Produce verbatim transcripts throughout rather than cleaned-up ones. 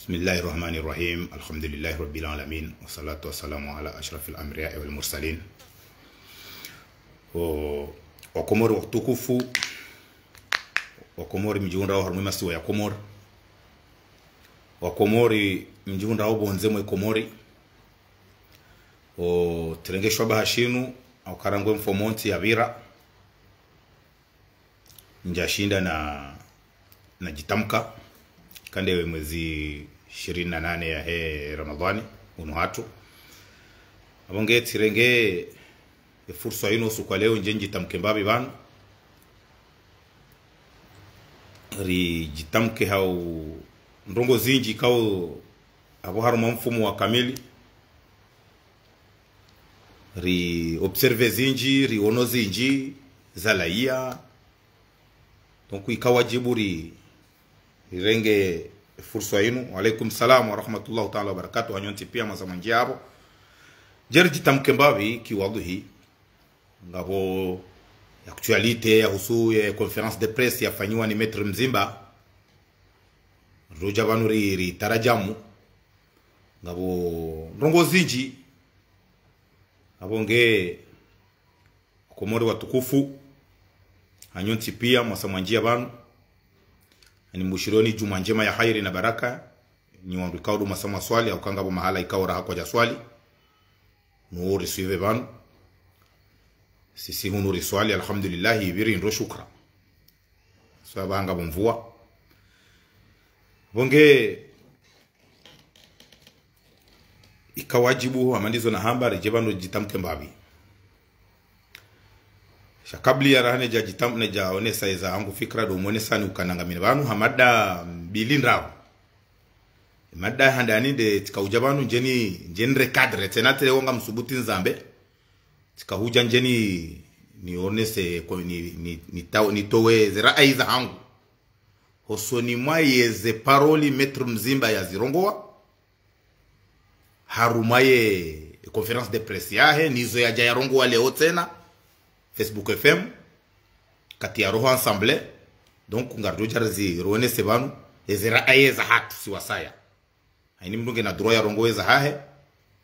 بسم الله الرحمن الرحيم. الحمد لله رب العالمين. والصلاة والسلام على أشرف الأنبياء والمرسلين. O, Wakomori watukufu, Wakomori mdjihundrao harumwa masiwa ya Komori, Wakomori mdjihundrao pvondze mwe Komori. O, tsirenge shwabaha shinu, au karangwe mfumontsi yapvira. Ndjashinda na, na djitamka, kande mwezi ishirini na nane yahe Ramadhani, unu hatru. Apvo nge tsirenge, e fursa inu usiku wa leo ndje ndjitamke mbapvi pvanu. Ridjitamke hau ndrongo zindji ikao apvo harumwa mfumo wa kamili. Ri observe zindji, riono zindji, zalawa. Donc, ika wadjibu ri, rirenge fursa inu. Wa alaikum salam wa rahmatullahi ta'ala wa barakatuh. Hanyu ntsi pia mwasa mwandjia apvo. Ndje ridjitamke mbapvi kiwadhwihi. Ngapvo actualité yahusu ye conférence de presse yafanyiwa ni Maître Mzimba. Rudja pvanu ri, ritarajamu. Ngapvo ndrongo zindji. Apvo nge Wakomori watukufu, hanyu ntsi pia mwasa mwandjia pvanu. Ani mbushirioni djumwa ndjema ya hairi na baraka. Nyi wandru ikao ndo mwasa mwaswali, au kanga pvo mahala ikao raha kwadjaswali. Nuwo risuive pvanu. Sisi hunu riswali, alhamdulillah, ipviri ndro shukra. Swa pvanga pvo mvua. Pvo nge ika wadjibu, hama ndizo nahamba, ridje pvanu ridjitamke mbapvi. Sha kabla ya raha nidja djitam-, nidja onesa eza hangu fikra ndo mwonesa ni ukana ngamina pvanu ha mada mbili ndraru. Mada handani nde tsika udja pvanu ndje ni, ndje ni recadre, tsena tsile wonga msubuti nizambe. Tsika hudja ndje ni, nionese, ko-, ni, ni, ni tao-, nitowe ze rayi za hangu. Hosoni mwa yeze paroli Maître Mzimba yazirongoa. Harumwa ye conférence de presse yahe, nizo yadja yarongoa leo tsena, Facebook F M, kati ya roho ensemble. Donc, ngaridjo dja rizi, rionese pvanu, eze rayi za hatru si wasaya. Haini mndru ngena droit yarongoe zahahe,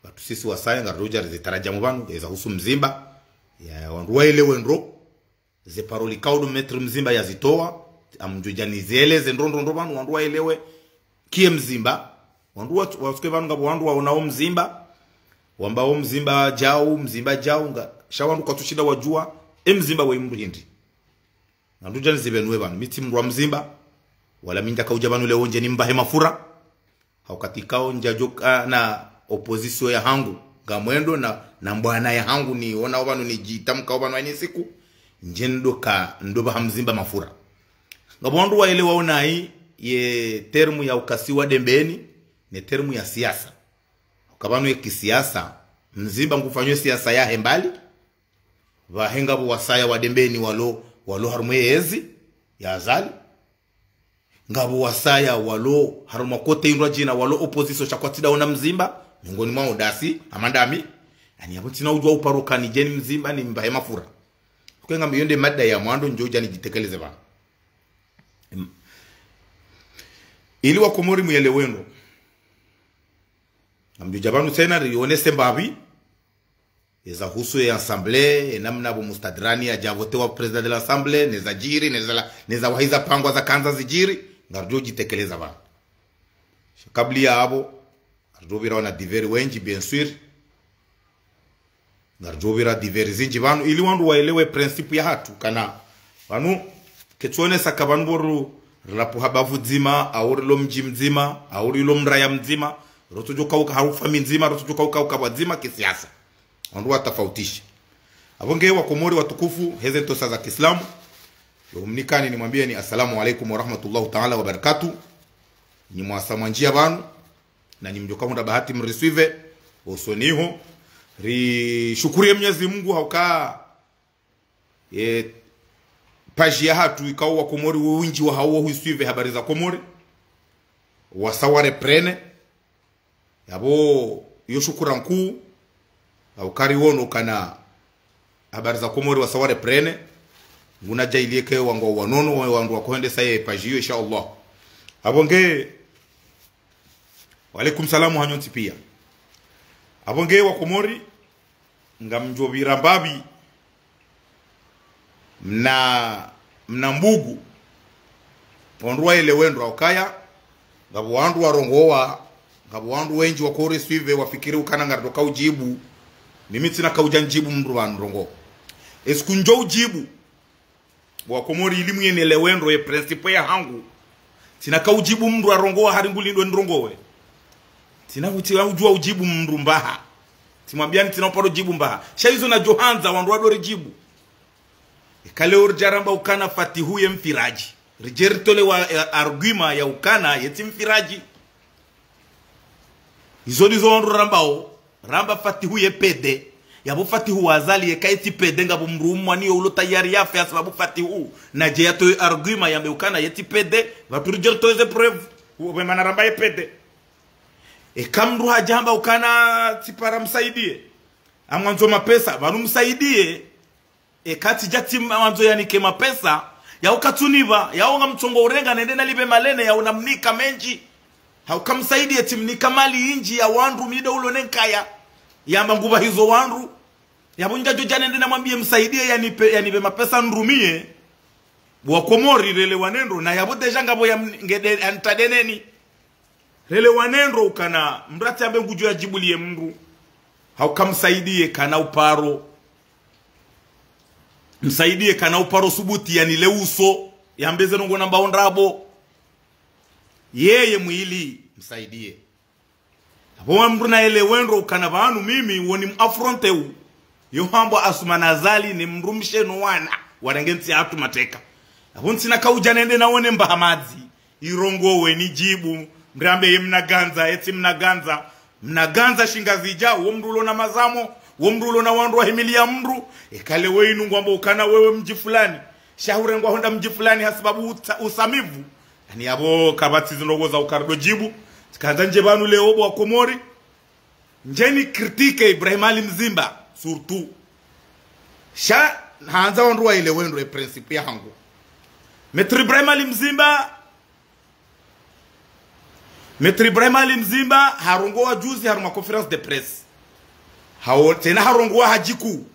pvatsu sisi wasaya, ngaridjo dja rizitarajamu pvanu, eza husu Mzimba, ya wandru waelewe ndro, ze paroli ikao ndo Maître Mzimba yazitoa, ngamdjo dja nizieleze ndro ndro ndro pvanu, wandru waelewe, kiye Mzimba, wandru wa, wasuke pvanu ngapvo wandru waonao Mzimba, wambao Mzimba djau, Mzimba djau, nga, sha wandru kwatsushinda wadjua, e Mzimba we mndru hindri. Ngamdjo dja nizipvenue pvanu, mi tsi mndru wa Mzimba, wala mi ndjaka udja pvanu leo ndje nimbahe mafura. Hawukati ikao ndjadjoka na opposition ya hangu, ngamwendo na, na mbwana ya hangu nionao pvanu nidjitamkao pvanu haini siku, ndje ndo ka, ndo pvaha Mzimba mafura. Ngapvo wandru waelewao nayi ye terme ya ukasiwa dembeni, ne terme ya siasa. Uka pvanu ye kisiasa, Mzimba ngufanyo siasa yahe mbali, pvahe ngapvo wasaya wa dembeni walo, walo harumwa ye ezi ya Azali. Ngapvo wasaya walo harumwa kote indru djina walo opposition sha kwatsi ndaona Mzimba, miongoni mwawo ndasi, hama ndami. Ani yapvo ntsina udjua uparo kani dje ni Mzimba nimbahe mafura. Uke ngambi yo nde mada ya mwando ndjo dja nidjitekeleze pvanu. Em. Ili Wakomori muelewe ndro. Ngamdjo dja pvanu tsena rionese mbapvi. Eza husu ye assemblée, ye namna pvo Mustadrani yadja votewa président de l'assemblée, neza djiri, neza la, neza wahiza pangwa zakandza zidjiri, ngaridjo djitekeleza pvanu. Sha kabla ya apvo, ngaridjo pvira wana divers wendji, bien sûr. Ngaridjo pvira divers zindji pvanu, ili wandru waelewe principe ya hatru, kana pvanu, ketsuonesa ka pvanu pvo ru, rilapuha bavu dzima, au rilo mdji mdzima, au rilo mraya mdzima, rotsodjo kauka harufa mi ndzima, rotsodjo kauka uka pvwadzima kisiasa. Wandru watafautishe. Apvo nge Wakomori watukufu, heze ntrosa za kiislamu, yo humnikani nimwambieni assalamu alaikum wa rahmatullahi ta'ala wa barakatuh. Nyi mwasa mwandjia pvanu, na nyi mdjoka hundra bahati mrisuive, osoni ho. Rishukuriye Mnyezi Mungu hauka, e, page ya hatru ikao Wakomori wendji wa hao wahuisuive habari za Komori. Wasa wa reprene. Yapvo yo shukura nkuu, hauka riono kana habari za Komori wasa wa reprene. Nguna djaili yeke wandru wanono, wandru wakohendesa ye page iyo, insha Allah. Apvo nge, Wa alaikum salamu hanyu ntsi pia. Apvo nge wa Komori, ngamdjo pvira mbapvi, mna, mna mbugu. Wandru waelewe ndro ukaya, ngapvo wandru warongowa, ngapvo wandru wendji wakoresuive wafikiri ukana ngaridjo kaudjibu. Mimi ntsina kaudja ndjibu mndru pvanu rongowa. Esiku ndjo udjibu, wa Komori ili mwenelewe ndro ye principe ya hangu. Ntsina kaudjibu mndru arongowa hari ngulindwe nirongowe. Ntsina, ntsina udjua udjibu mndru mbaha. Tsimwambiani ntsina uparo djibu mbaha. Sha izo nadjo handza wandru wadori djibu. Eka leo ridja ramba ukana Fatihu ye mfiraji. Ridje ritolewa, eh, argument ya ukana yetsi mfiraji. Izo ndizo wandru rambao, ramba Fatihu ye pédé. Yapvo Fatihu wa Azali yeka yetsi pédé ngapvo mndru umwaniyo ulo tayari yafe hasababu Fatihu. Nadje yatowe argument yambe ukana yetsi pédé, pvatsu ridje ritowe ze preuve, uwe mana ramba ye pédé. Eka mndru hadja hamba ukana tsipara msaidiye. Ngamwandzo mapesa, pvanu msaidiye. Eka tsidja tsimwandzo yanike mapesa, yao katsunipva, yao ngamtsongo urenga nende nalipve malene, yao namnika mendji. Hauka msaidiye tsimnika mali indji ya wandru mi ndo ulo nenkaya. Yamba ngupvahizo wandru. Yapvo ndjadjo dja nende namwambiye msaidiye yanipve, yanipve mapesa nrumiye. Wa Komori relewane ndro, na yapvo déjà ngapvo ya m-, ngede antadeneni. Relewane ndro ukana, mndru atsi ambe ngudjo yadjibuliye mndru. Hauka msaidiye kana uparo. Msaidiye kana uparo subuti yanile uso. Yambe ze ndrongo nambao ndrabo. Yeye mwili, msaidiye. Apvo wa mndru naelewe ndro ukana pvanu mimi, woni mu affronté u. Yo hambwa Assoumani Azali ni mdrumshe no wana. Warenge ntsi yahatru mateka. Apvo ntsina kaudja nende nawone mbaha madzi. Irongowe nidjibu. Mndru ambe ye mnagandza, yetsi mnagandza. Mnagandza shingazidja, wo mndru ulo na mazamo, wo mndru ulo na wandru wahimiliya mndru. Eka leo inu ngwambo ukana wewe mdji fulani. Sha hurengwa honda mdji fulani hasababu uta-, usamivu. Ani yapvo kapvatsi zindrongo za uka ridjo djibu. Tsikandza ndje pvanu leo bo wa Komori. Ndjeni critiqué Ibrahim Ali Mzimba, surtout. Sha, handza wandru waelewe ndro ye principe ya hangu. Maître Ibrahim Ali Mzimba, Maître Ibrahim Ali Mzimba, harongowa juzi harumwa conférence de presse. Hao, tsena harongowa hadjiku.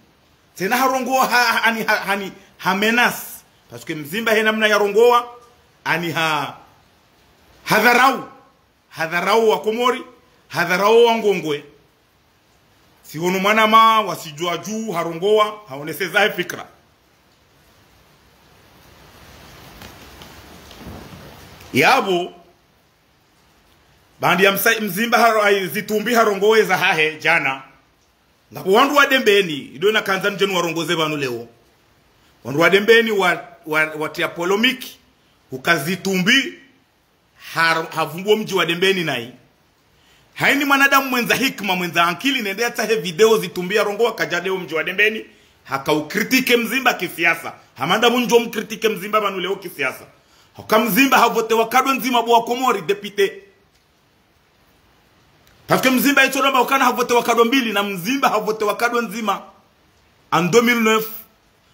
Tsena harongowa ha, ha, ani, ha, hani, ha menace. Parce que Mzimba he namna yarongowa, ani ha, hadharau. Hadharau wa Komori, hadharau wa Ngongwe. Sihono mwanama, wasidjuwa dju, harongowa, haonese zahe fikira. Yapvo, bandi ya msa-, Mzimba haro-, ai, Zitumbi harongowe zahahe, djana. Ngapvo wandru wa Dembeni, ido nakandza ndjeni warongoze pvanu leo. Wandru wa Dembeni wa, wa, watriya polémique, huka Zitumbi, har-, havumbuwa mdji wa Dembeni nayi. Hayini mwanadamu mwendza hikima, mwendza ankili, nende yatsahe video Zitumbi yarongowa kadja deo mdji wa Dembeni, haka ucritiqué Mzimba kisiasa. Hama ndapvo ndjo mcritiqué Mzimba pvanu leo kisiasa. Haka Mzimba havotewa nkado ndzima bo wa Komori député. Parce que Mzimba yitso namba ukana havotewa nkado mbili na Mzimba havotewa nkado ndzima. En deux mille neuf,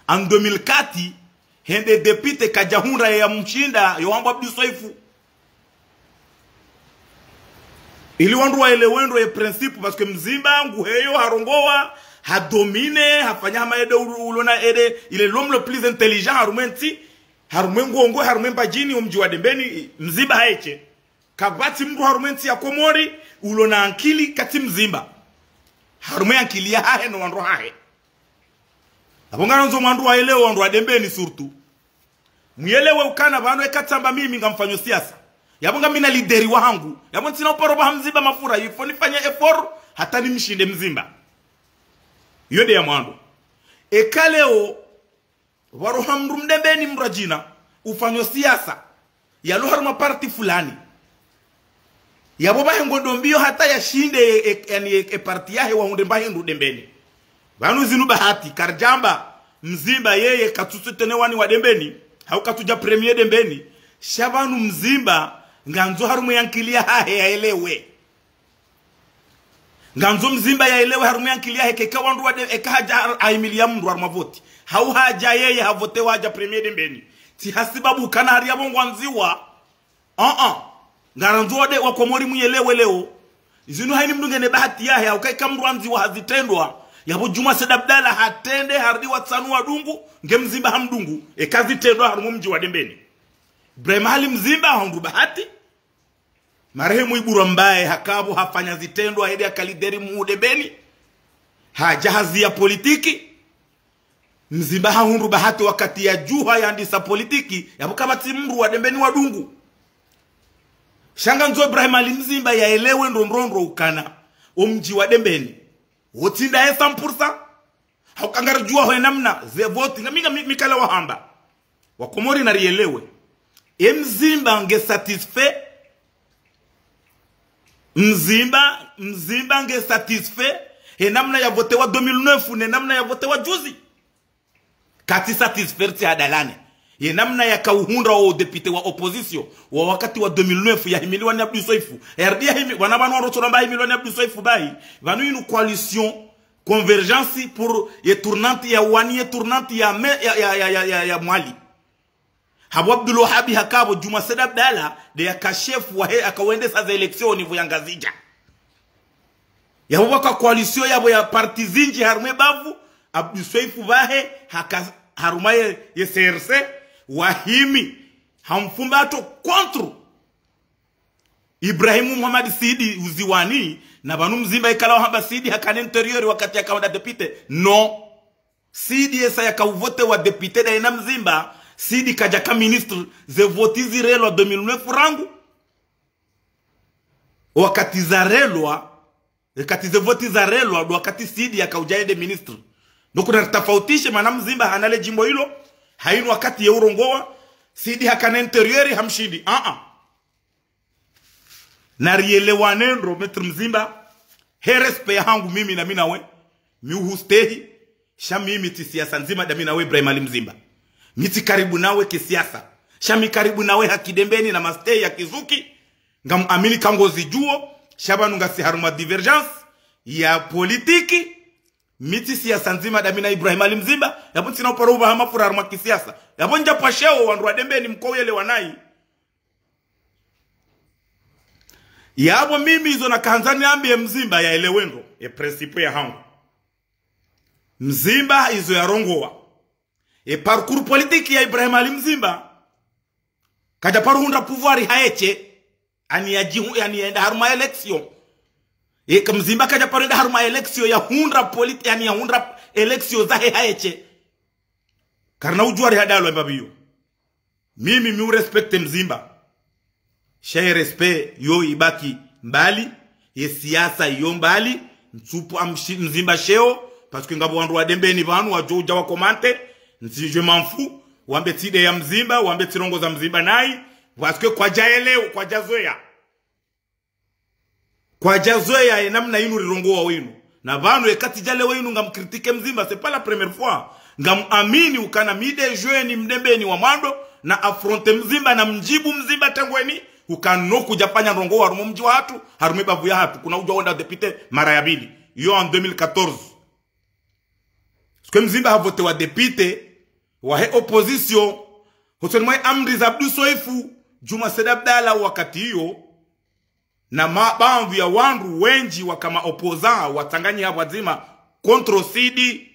en deux mille quatre, hende député kadja hundra ya mshinda, yo hambwa Abdou Soefo. Ili wandru waelewe ndro ye principe, parce que Mzimba nguheyo harongowa, hadominé, hafanya hama yede ulu-, ulona yede, il est l'homme le plus intelligent, harumwa entsi, harumwa Ngongwe, harumwa Mbadjini, omdji wa Dembeni, Mzimba haeshe. Kapvatsi mndru harumwa entsi ya Komori, ulona ankili katsi Mzimba. Harumwa ankili yahahe no wandru hahe. Apvo ngarandzo wandru waelewe, wandru wa Dembeni surtout. Muyelewe ukana pvanu eka tsamba mimi ngamfanyo siasa. Yapvo ngamina leader wahangu. Yapvo ntsina uparo pvaha Mzimba mafura. Il faut nifanye effort hata nimshinde Mzimba. Iyo nde ya mwando. Eka leo, pvwaroha mndru Mdembeni mndru wa djina, ufanyo siasa. Yalo harumwa parti fulani. Yapvo pvahe ngondo mbiyo hata yashinde e, e, yani e, e parti yahe wahundre mbahindru Dembeni. Pvanu zinu bahati, karidjamba, Mzimba yeye katsu soutenir wani wa Dembeni, hau katsudja premier Dembeni, sha pvanu Mzimba, ngandzo harumwa ye ankili yahahe yaelewe. Ngandzo Mzimba yaelewe harumwa ye ankili yahe eka wandru wa De-, eka hadja har-, ahimiliya mndru harumwa voti. Hau hadja yeye havotewa hadja premier Dembeni. Tsi hasibabu ukana hari yapvo ngwandziwa. Ah, ah. Ngarandzo wade wa Komori muyelewe leo. Zinu hayini mndru ngena bahati yahe, hauka ika mndru andziwa ha zitrendwa. Yapvo Djumwa Said Abdallah hatrende, harudi watsanua dungu, nge Mzimba hamdungu, eka zitrendwa harumwa mdji wa Dembeni. Ibrahim Ali Mzimba hahundru bahati. Marehemu Iburwa Mbaye hakapvo hafanya zitrendwa, hende haka lideri mhuu Dembeni. Hadja haziya politiki. Mzimba hahundru bahati wakati yadjuha yandisa politiki, yapvo kapvatsi mndru wa Dembeni wa dungu. Sha ngamndzo Ibrahim Ali Mzimba yaelewe ndro ndro ndro ukana, o mdji wa Dembeni, wotsi ndaye cent pour cent. Hauka ngaridjuwa ho ye namna ze voti, ngami, ngami, mi kala wahamba. Wakomori narielewe. E Mzimba nge satisfait. Mzimba, Mzimba nge satisfait. He namna ya votewa deux mille neuf, ne namna ya votewa juzi. Katsi satisfaire tsi hadalane. Ye namna yaka uhundra o député wa opposition, wa wakati wa deux mille neuf, yahimiliwa ni Abdou Soefo. Yarudi yahimi, wana pvanu warotsora mba yahimiliwa ni Abdou Soefo bahi. Pvanu inu coalition Convergence pour ye tournante ya Ouani, ye tournante ya me, ya, ya, ya, ya, ya, ya Mwali. Hapvo Abdul Wahab hakapvo, Djumwa Said Abdallah nde yaka chef wahe, haka wendesa ze élection au niveau ya Ngazidja. Yapvo pvwaka coalition yapvo ya parti zindji harumwa e bavu, Abdou Soefo pvahe, haka harumwa ye, ye C R C, wahimi ha mfumbato contre Ibrahim Mohamed Said Uziwani, na pvanu Mzimba ikala wahamba Said hakana intérieur wakati yaka wenda député. Non. Said yesa yaka uvotewa député ndaye na Mzimba, Said kadjaka ministre, ze voti zirelwa deux mille neuf rangu. Wakati zarelwa, wakati ze voti zarelwa, ndo wakati Said yaka udja yende ministre. Donc naritafautishe, mana Mzimba hana le djimbo ilo, hayinu wakati ye urongowa, Said hakana intérieur, hamshindi. Ah, ah. Narielewane ndro, Maître Mzimba, he respect yahangu mimi na mi nawe, mi uhustehi, sha mimi tsi siasa ndzima nda mi nawe Ibrahim Ali Mzimba. Mi tsi karibu nawe kisiasa. Sha mi karibu nawe ha kidembeni na mastehi ya kizuki. Ngamuamini ka ngozidjuo, sha pvanu ngasi harumwa divergence ya politiki. Mi tsi siasa ndzima nda mi na Ibrahim Ali Mzimba, yapvo ntsina uparo upvaha mafura harumwa kisiasa. Yapvo ndjapvwa sheo wandru wa Dembeni mko uyelewa nayi. Yapvo mimi izo nakahandza niambiye Mzimba yaelewe ndro, ye principe yahangu. Mzimba izo yarongowa. Ye parcours politique ya Ibrahim Ali Mzimba, kadja paro hundra pouvoir haeshe, ani yadjihu, ani yenda harumwa élection. Ye ka Mzimba kadja paro yenda harumwa élection yahundra polit-, ani yahundra élection zahe haeshe. Karina udjuwa rihadalwa mbapvi yo. Mimi mi urespecte Mzimba. Sha ye respect yo ibaki mbali, ye siasa iyo mbali, ntsupva amshi-, Mzimba sheo, parce que ngapvo wandru wa Dembeni pvanu wadjo udja wa commente, ntsi je m'en fous, wambe tsi nde ya Mzimba, wambe tsi rongoza Mzimba nayi, parce que kwadjaelewa, kwadjazoweya. Kwadjazoweya ye namna inu rirongowa wenu. Na pvanu ye kati dja leo inu ngamcritique Mzimba, c'est pas la première fois. Ngamuamini ukana mi nde jeune Mdembeni wa mwando, na affronte Mzimba, na mdjibu Mzimba tengweni, ukana no kudjafanya ndrongo harumwa mdji wahatru, harumwa bavu yahatru, kuna udja wenda député mara ya pvili. Yo en deux mille quatorze. Parce que Mzimba havotewa député wahe opposition, hotsoni mwa amri za Abdou Soefo, Djuma Said Abdallah wakati iyo, na mabamvu ya wandru wendji waka ma opposants watsanganyiha pvwadzima contre Said.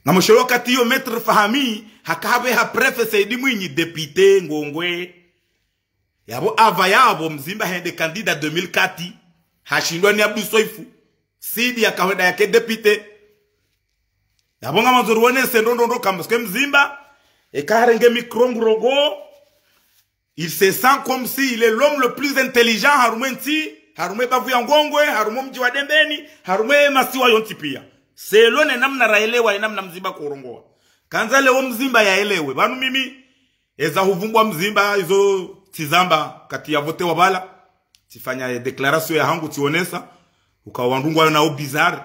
Ngamsheleo wakati iyo Maître Fahmi haka habeha préfet Said Mwinyi député Ngongwe. Yapvo apva yapvo Mzimba hende candidat deux mille quatre, hashindwa ni Abdou Soefo. Said yakahwenda yake député. Yapvo ngamandzo riwonese ndrongo ndrongo kamba, parce que Mzimba, eka harenge micro ngurongowo, il se sent comme si il est l'homme le plus intelligent harumwa entsi, harumwa bavu ya Ngongwe, harumwa mdji wa Dembeni, harumwa masiwa yontsi pia. Selon ye namna raelewa, ye namna Mzimba kurongowa. Kandza leo Mzimba yaelewe. Pvanu mimi, eza huvumbwa Mzimba, izo tsizamba kati yavotewa pvala. Tsifanya ye déclaration yahangu tsiwonesa, uka wandru ngwayo nao bizarre.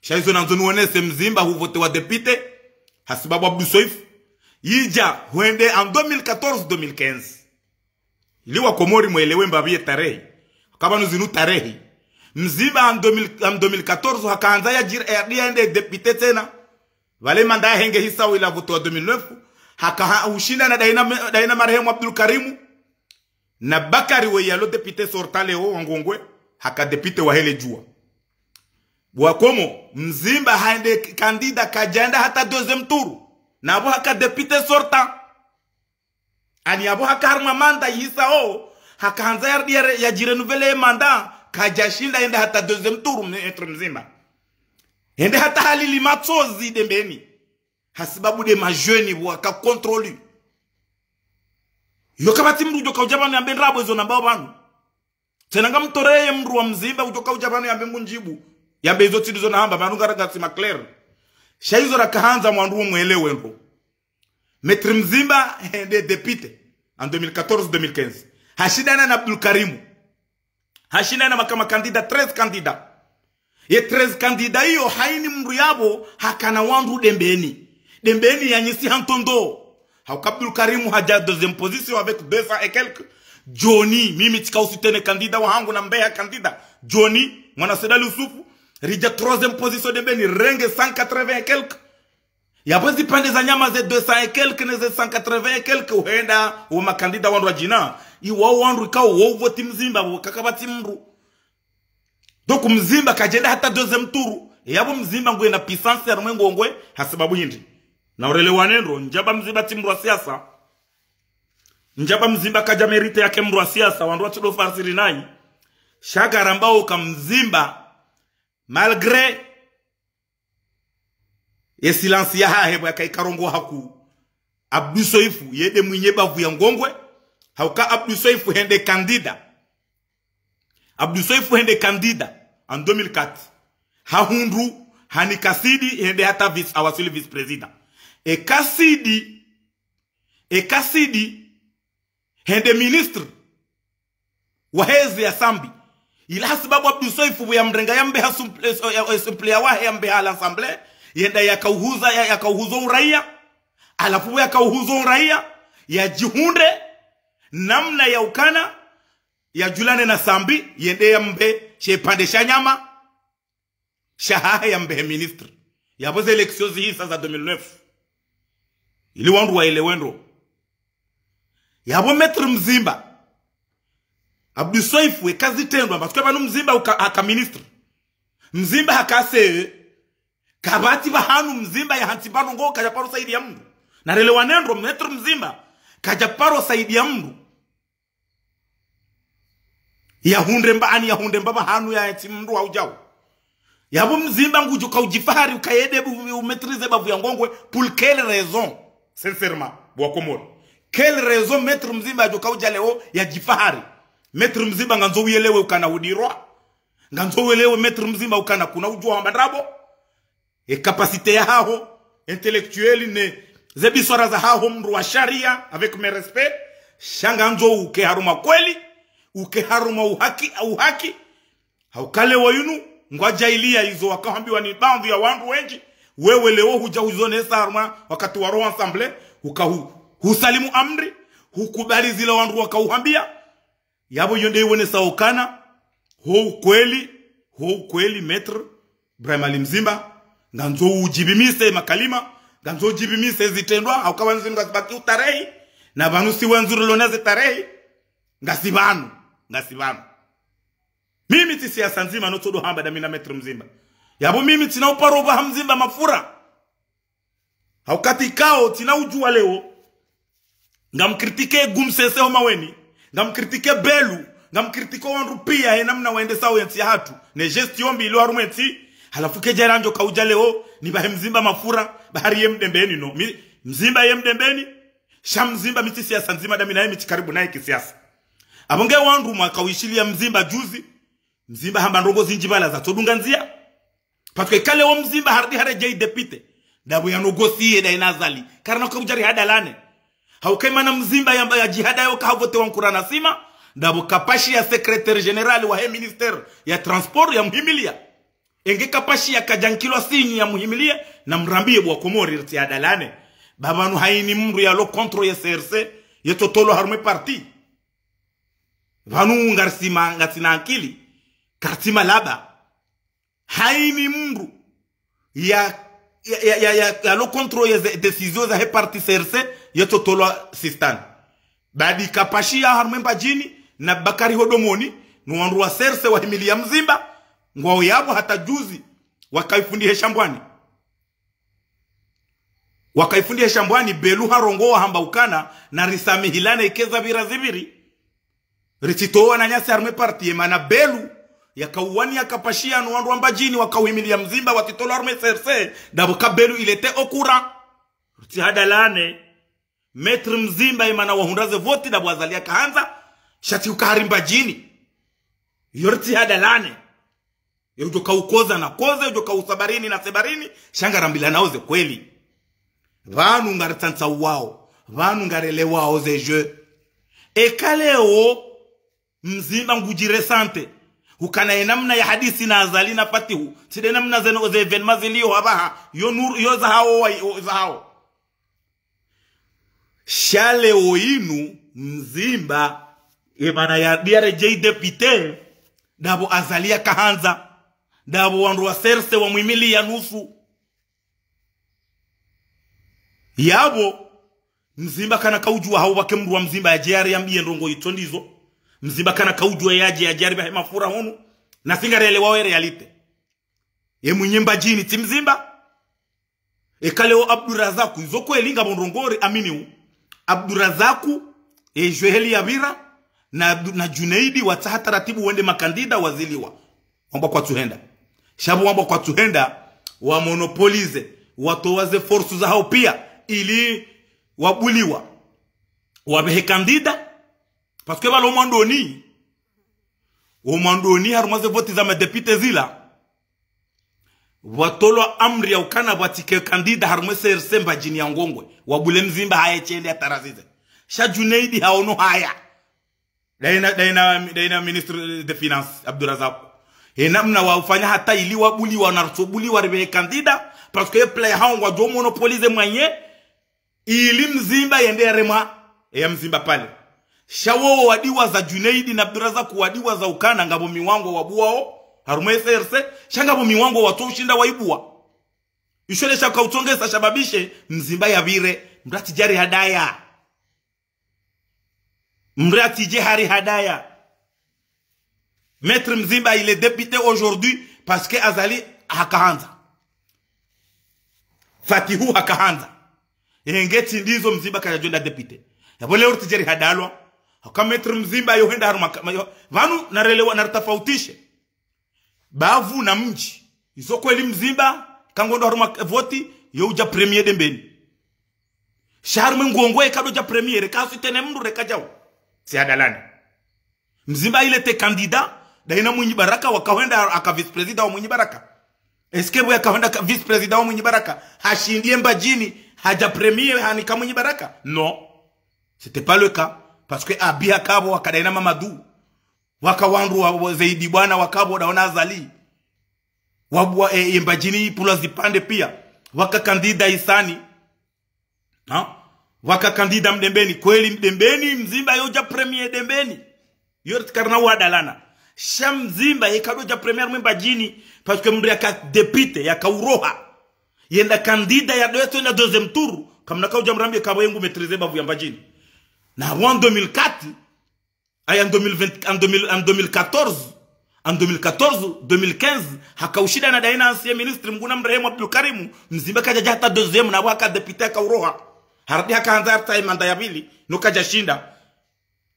Sha izo nandzo niwonese Mzimba huvotewa député, hasibabu Abdou Soefo. Idja, hwende en deux mille quatorze, deux mille quinze. Ili wa Komori mwelewe mbapvi ye tarehi. Kapvanu zinu tarehi. Mzimba en deux mille, en deux mille quatorze, hakahandza yadjiri, yadja yende député tsena. Pvale mandat yahe nge hisao ila votewa deux mille neuf. Haka ha-, hushindana ndaye na me-, ndaye na marehemu Abdul Karimu. Na Bakari we yalo député sortant leo wa Ngongwe, haka député wahe le djuwa. Bwa Komori, Mzimba hende candidat kadjaenda hata deuxième tour. Na apvo haka député sortant. Ani apvo haka harumwa mandat yisao, haka handza yardi ya, yadji renouveler mandat, kadjashinda yende hata deuxième tour, Maître Mzimba. Hende hata halili matsozi Dembeni. Hasibabu nde ma jeunes pvo waka contre lui. Yo kapvatsi mndru udjo kaudja pvanu yambe ndrabo izo nambao pvanu. Tsena ngamtoreye mndru wa Mzimba udjo kaudja pvanu yambe ngundjibu. Yambe izo tsi ndizo nahamba, pvanu ngara ngatsi ma clair. Sha izo raka handza mwandru mwelewe ndro. Maître Mzimba hende député en deux mille quatorze deux mille quinze. Hashindana na Abdul Karimu. Hashindana na makama candidat, treize candidats. Ye treize candidats iyo, haini mndru yapvo hakana wandru Dembeni. Dembeni yanyisi ha ntrondro. Hauka Abdul Karimu hadja deuxième position avec deux cents et quelques. Johnny, mimi tsika usoutenir candidat wahangu na mbeha candidat. Johnny, mwana Said Ali Youssouf, ridja troisième position Dembeni, renge cent quatre-vingts et quelques. Yapvo zipvandre za nyama ze deux cents et quelques ne ze cent quatre-vingts et quelques, uhenda wo ma candidats wandru wadjina. Iwao wandru ikao wo uvoti Mzimba, pvo kakapvatsi mndru. Donc Mzimba kadjaenda hata deuxième tour. Yapvo Mzimba ngwena puissance harumwa Ngongwe, hasibabu hindri. Na urelewane ndro, ndjaba Mzimba tsi mndru wa siasa. Ndjaba Mzimba kadja mérité yake mndru wa siasa, wandru watsudo fasiri nayi. Sha ngarambao uka Mzimba, malgré ye silence yahahe pvo yaka ikarongoa haku Abdou Soefo, ye nde mwinyi bavu ya Ngongwe, hauka Abdou Soefo hende candidat. Abdou Soefo hende candidat en deux mille quatre. Hahundru, hanika Sidi, hende hata vice, hawaswili vice-président. Eka Sidi, eka Sidi, hende ministre wahe ezi ya Sambi. Ila hasibabu Abdou Soefo pvo yamrenga yambeha suple-, ya, ya, suppléant wahe yambeha à l'Assemblée, yenda yakauhuza, ya, yakauhuzo uraia, halafu pvo yakauhuzo uraia, yadjihundre namna ya ukana yadjulane na Sambi, yende yambe she pvandre sha nyama shahahe yambehe ministre. Yapvo ze élections zihisa za deux mille neuf. Ili wandru waelewe ndro. Yapvo Maître Mzimba, Abdou Soefo, eka zitrendwa, parce que pvanu Mzimba uka, haka ministre. Mzimba haka C E. Kapvatsi pvahanu Mzimba yahantsi pvanu ngo kadja paro saidiya mndru. Na relewane ndro, Maître Mzimba kadja paro saidiya mndru. Yahundre mba ani yahundre mba pvahanu yatsi mndru wa udjau. Yapvo Mzimba ngudjo kaudjifahari uka ye nde bu-, u maîtriser bavu ya Ngongwe, pour quelle raison? Sincèrement, bo wa Komori. Quelle raison Maître Mzimba yadjo kaudja leo yadjifahari? Maître Mzimba ngandzo uyelewe ukana udirwa. Ngandzo uyelewe Maître Mzimba ukana kuna udjua hamba ndrabo. E capacité yahaho intellectuelle ne ze biswara zahaho mndru wa sharia, avec mes respects, sha ngandzo uke harumwa kweli, uke harumwa uhaki, uhaki. Hauka leo inu, ngwadjailiya izo wakahambiwa ni baadhwi ya wandru wendji, wewe leo hudja huzonesa harumwa wakati wa roho ensemble, uka hu-, husalimu amri, hukubali zila wandru wakauhambia, yapvo iyo nde iwonesa ukana, ho ukweli, ho ukweli, Maître Ibrahim Ali Mzimba, ngandzo udjibimise makalima, ngandzo udjibimise zitrendwa, hauka pvanu zinu ngazibaki utarehi, na pvanu si wendzu rilona zitarehi, ngasi pvanu, ngasi pvanu. Mimi tsi siasa ndzima no tsodo hamba ndami na Maître Mzimba. Yapvo mimi tsina uparo pvaha Mzimba mafura. Ha wakati kao tsina udjua leo, ngamcritique Gumsese ho Maweni, ngamcritique Belu, ngamcritique wandru pia he namna wendesao ye ntsi yahatru, ne gestion mbi ilo harumwa ye ntsi, halafu kedja randjo kaudja leo, nipvahe Mzimba mafura, bahari ye Mdembeni no. Mi-, Mzimba ye Mdembeni, sha Mzimba mi tsi siasa ndzima ndami naye mi tsi karibu naye kisiasa. Apvo nge wandru mwakawishiliya Mzimba juzi, Mzimba hamba ndrongo zindji pvala zatsodunga ndzia. Parce que kale wo Mzimba harudi haredjei député, ndapvo ya négocier ndaye na Azali. Karina uka udja rihadalane. Hauka imana Mzimba yamba yadjihada yo kahavotewa nkura na sima, ndapvo kapashiya secrétaire général wahe ministère ya transport yamuhimiliya. Enge kapashiya kadjankilwa sinyi yamuhimiliya, namrambiye bo wa Komori ritsi hadalane. Ba pvanu haini mndru yalo contre ye C R C, yetsotolwa harumwa ye parti. Pvanu ngarisima, ngarisina ankili, karitsima laba. Haini mndru ya, ya, ya, ya, ya, yalo contre ye ze décision zahe parti C R C, yetsotolwa sistani. Badi kapashiya harumwa Mbadjini, na Bakari Hodomoni, no wandru wa serse wahimiliya Mzimba, ngwao yapvo hata juzi, wakaifundihe Shambwani. Wakaifundihe Shambwani, Belu harongowa hamba ukana, na risamihilane ikeza pvira zipviri. Ritsitowa wananyasi harumwa parti ye mana Belu, yakauwani yakapashiya no wandru wa Mbadjini, wakauhimiliya Mzimba, watsitolwa harumwa serse, ndapvo ka Belu il était au courant. Ritsihadalane. Maître Mzimba ye mana wahundra ze voti ndapvo Azali yakahandza, sha tsi uka hari Mbadjini. Iyo ritsihadalane. Ye udjo kaukoza nakoze, udjo kausabarini nasebarini, sha ngarambilanao ze kweli. Pvanu ngaritsantsauwao, pvanu ngarelewao ze jeu. Eka leo, Mzimba ngudjiressente. Ukana ye namna ya hadisi na Azali na Fatihu. Tsi nde namna zeno ze événement ziliyo hapvaha. Yo nur, yo zahao wa, yo zahao. Sha leo inu, Mzimba, ye mana ya D R J député, ndapvo Azali yakahandza, ndapvo wandru wa serse wamwimiliya nusu. Yapvo, Mzimba kana kaudjuwa hau pvwake mndru wa Mzimba yadje yari yambiye ndrongo itso ndizo. Mzimba kana kaudjuwa yadje, yadje yari pvahe mafura hunu. Nasi ngarelewao ye réalité. Ye mwinyi Mbadjini tsi Mzimba. Eka leo Abdurazaku, izo kweli ngapvo ndrongo ri aminiu. Abdurazaku, ye jweheli yapvira, na, na Junaidi watsaha taratibu wende makandida waziliwa. Wambwa kwatsuhenda. Sha pvo wambwa kwatsuhenda, wamonopolize, watowa ze force zahao piya, ili wabuliwa. Wapvehe kandida, parce que pvalo mwandoni, wo mwandoni harumwa ze voti za madéputé zila, pvwatolwa amri ya ukana pvwatsike kandida harumwa C R C Mbadjini ya Ngongwe, wabule Mzimba haye shende yatarazize. Sha Junaidi haono haya. Ndayina, ndayina, ndayina ministre des finances, Abdurazaku. Ye namna waufanya hata ili wabuliwa, na rutsobuliwa ripvehe kandida, parce que ye plan yahao ngwadjo monopolize mwenye, ili Mzimba yende yaremwa, ya Mzimba pvale. Sha wowo wadiwaza Junaidi na Abdurazaku wadiwaza ukana ngapvo miwango wabuwao, harumwa C R C, sha ngapvo miwango watsoushinda waibuwa. Isho nde shakautsongesa shababishe, Mzimba yapvire, mndru atsidje ari hadaya. Mndru atsidje hari hadaya. Maître Mzimba, il est député aujourd'hui parce que Azali hakahandza. Fatihu hakahandza. Yenge tsi ndizo Mzimba kayadjo enda député. Yapvo leo ritsidje rihadalwa. Haka Maître Mzimba yohenda harumwa ka-, ma-, yo-, pvanu narelewa naritafautishe. Bavu na mdji. Izo kweli Mzimba, kangondo harumwa voti, yo udja premier Dembeni. Sha harumwa Ngongwe kadodja premier, reka soutenir mndru reka djau. Tsi hadalani. Mzimba il était candidat, ndayina Mwinyi Baraka, wakahenda haka vice-président wa Mwinyi Baraka. Est-ce que pvo yakahenda ka vice-président wa Mwinyi Baraka, hashindie Mbadjini, hadja premier hanika Mwinyi Baraka? Non. C'était pas le cas. Parce que Abi hakapvo, waka ndayina Mamadou. Waka wandru wa, wa Zeidi Bwana wakapvo, ndaona Azali. Wabuwa, e, ye Mbadjini ipvulwa zipvandre piya. Waka candidat Isani. Ha? Waka candidat Mdembeni. Kweli Mdembeni, Mzimba yodja premier Dembeni. Yo ritsi karina uhadalana. Sha Mzimba ye kadodja premier harumwa Mbadjini. Parce que mndru yaka député, yakauroha. Yenda candidat ya doyeto yenda deuxième tour. Kamuna kaudja mrambiye kapvo ye ngu maîtriser bavu ya Mbadjini. Na pvo en deux mille quatre, aya, en deux mille vingt, en deux mille, en deux mille quatorze, en deux mille quatorze, deux mille quinze, hakaushindana ndayina ancien ministre, Mngu namrehemu, Abdul Karimu, Mzimba kadjadja hata deuxième, na pvo haka député hakauroha. Harudi hakahandza yartaye mandat ya pvili, no kadjashinda.